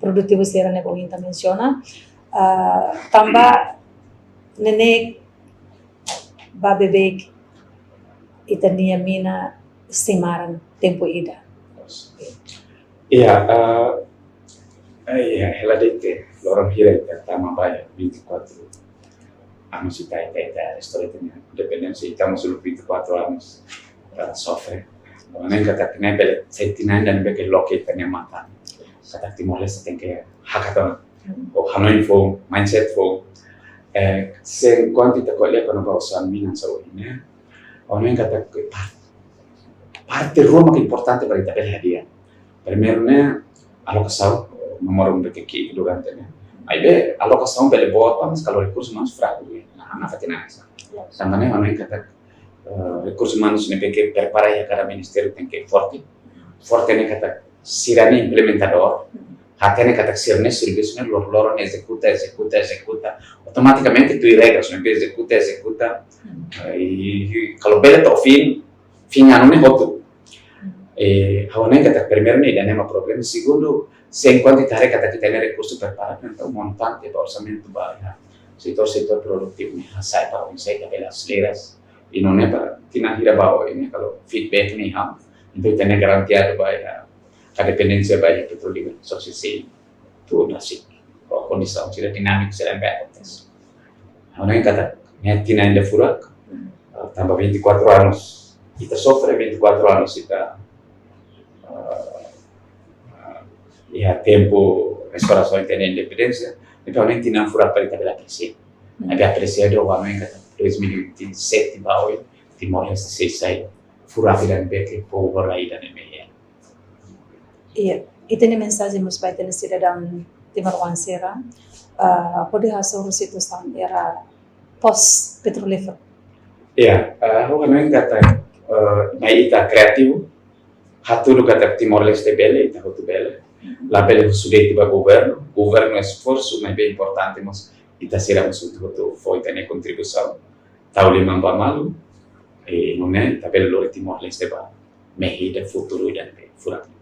produtivu sira-ne'e, ohin ita mensiona. Ah, tanba ne'e ba beibeik ita-nia mina sei maran tempu ida. Iya, eh, eh, iya, hela de'it, loron hira ita tama ba iha vinte e quatro anos ita, ita, ita restaura ita-nia independénsia, ita mós uluk vinte e quatro anos, eh, sofre. Ha'u hanoin katak ne'e bele sai tinan ida ne'ebé ke loke ita-nia matan. Katak Timor-Leste tenke hakat ona. Hmm. Ou hanoin foun, mindset foun. Eh, se enkuantu ita ko'alia kona-ba osan mina hanesan ohin ne'e, ha'u hanoin katak par-, parte ruma ke importante para ita bele hadi'a. Primeiru ne'e alokasaun, nomor um ne'ebé ke ki'ik durante ne'e. Maibé alokasaun bele boot, mas kalau rekursu umanus fraku, ne'e, nah, nafatin hanesan. Yes. Tanba ne'e ha'u hanoin katak, eh, rekursu umanus ne'ebé ke prepara iha kada ministériu tenke forte. Forte ne'e katak sira-ne'e implementadór. Hatene katak sira-ne'e servisu ne'e loron-loron ezekuta, ezekuta, ezekuta. Automatikamente tuir regras, ne'ebé ezekuta, ezekuta. Hmm. Eh, i, i kalau bele to'o fin, fin anu ne'e hotu. Hmm. Eh, ha'u hanoin katak primeiru ne'e ida-ne'e mak problema. Segundu, se enkuantu ita haree katak ita-nia rekursu preparadu, entaun montante ba orsamentu ba iha setór-setór produtivu ne'e hasa'e para oinsá ita bele aselera. I nune'e para tinan hira ba oin ne'e kalau feedback ne'e ha'u, entaun ita-nia garantia ba iha, ka dependénsia ba iha petróleu, só se sei tuir ne'e sei, ho kondisaun sira dinámika sira ne'ebé akontese. Ha'u hanoin katak, ne'e tinan ida furak, eh, tanba vinte e quatro anos, ita sofre vinte e quatro anos, ita, eh, iha tempu restaurasaun ita-nia independénsia, entaun ne'e tinan furak para ita bele apresia. Hmm. Ita apresia de'it, ha'u hanoin katak dois mil e vinte e sete ba oin, Timor-Leste sei sai furak ida ne'ebé ke povu rai ida ne'ebé. Iya, ita-nia mensajen mós ba ita-nia sidadaun timoroan sira, ah, hodi hasoru situasaun era pós petrolíferu. Iya, eh, ha'u hanoin katak, eh, mai ita kreativu, hatudu katak Timor-Leste bele, ita hotu bele. Labele husu de'it ba governu, governu esforsu, maibé importante mós ita sira mós hotu-hotu fó ita-nia kontribuisaun. Tau liman ba malu, eh, nune'e ita bele lori Timor-Leste ba mehi ida futuru ida ne'ebé furak.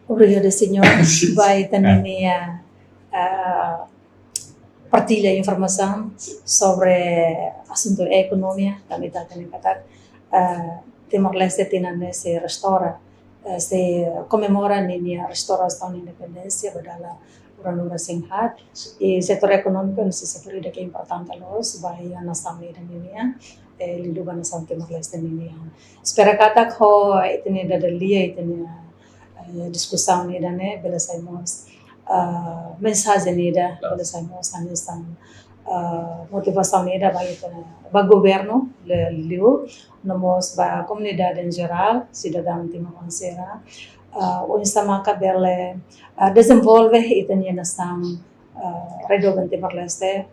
Obrigada, señór. Ba ita-nia, ah, partilla informasaun sobre asuntu ekonomia, tanba ita hatene katak, ah, Timor-Leste tinan ne'e sei restaura, eh, sei komemora ninia restaurasaun independénsia ba dala ruanulu-resin-haat. I setór ekonómiku ne'e setór ida ke importante loos ba iha nasaun ida ninian, eh, liuliu ba nasaun Timor-Leste ninian. Espera katak ho ita-nia dada lia, ita-nia, eh, diskusaun ida-ne'e bele sai mós, ah, mensajen ida, bele sai mós hanesan, ah, motivasaun ida ba ita, ba governu, liuliu, no mós ba komunidade em geral, sidadaun timoroan sira, ah, oinsá maka bele, ah, dezenvolve ita-nia nasaun, ah, rai doben Timor-Leste,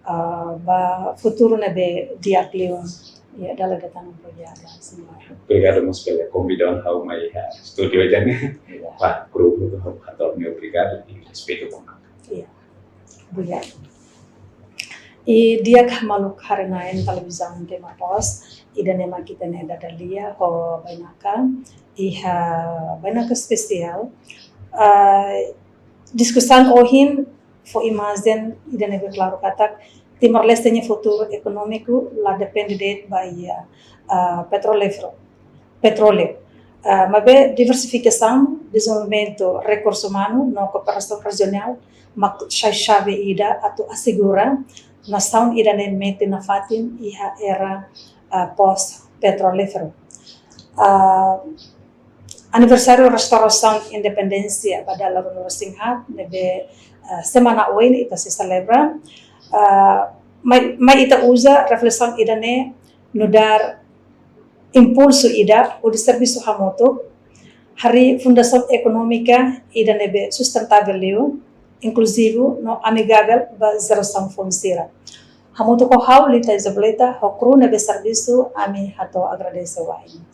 ah, ba futuru ne'ebé di'ak liu, Ya, dala ida tan, obrigada, señora. Obrigadu mós pela konvida ha'u mai iha estúdiu ida-ne'e. Ya. Ba grupu, ha'u hato'o nia obrigadu i respeitu ba maka. Ya. Obrigadu. I di'ak, maluk haree-na'in televizaun Timor Post, ida-ne'e mak ita-nia dada lia ho bainaka iha bainaka espesiál. Ah, diskusaun ohin fó imajen ida ne'ebé klaru katak Timor-Leste nia futuru ekonómiku la depende de'it ba iha, ah, petrolíferu, petróleu. Ah, maibé diversifikasaun, dezenvolvimentu rekursu umanu no kooperasaun rejionál mak sai xave ida atu asegura nasaun ida-ne'e metin nafatin iha era, ah, pós-petrolíferu. Ah, aniversáriu restaurasaun independénsia ba dala ruanulu-resin-haat ne'ebé, ah, semana oin ita sei selebra. Ah, mai, mai ita uza reflesaun ida-ne'e nu'udar impulsu ida hodi servisu hamutuk, harii fundasaun ekonómika ida ne'ebé sustentável liu, inkluzivu no amigavel ba jerasaun foun sira. Hamutuk ho ha'u, Lita Isabelita, ho kru ne'ebé servisu, ami hato'o agradese wa'in.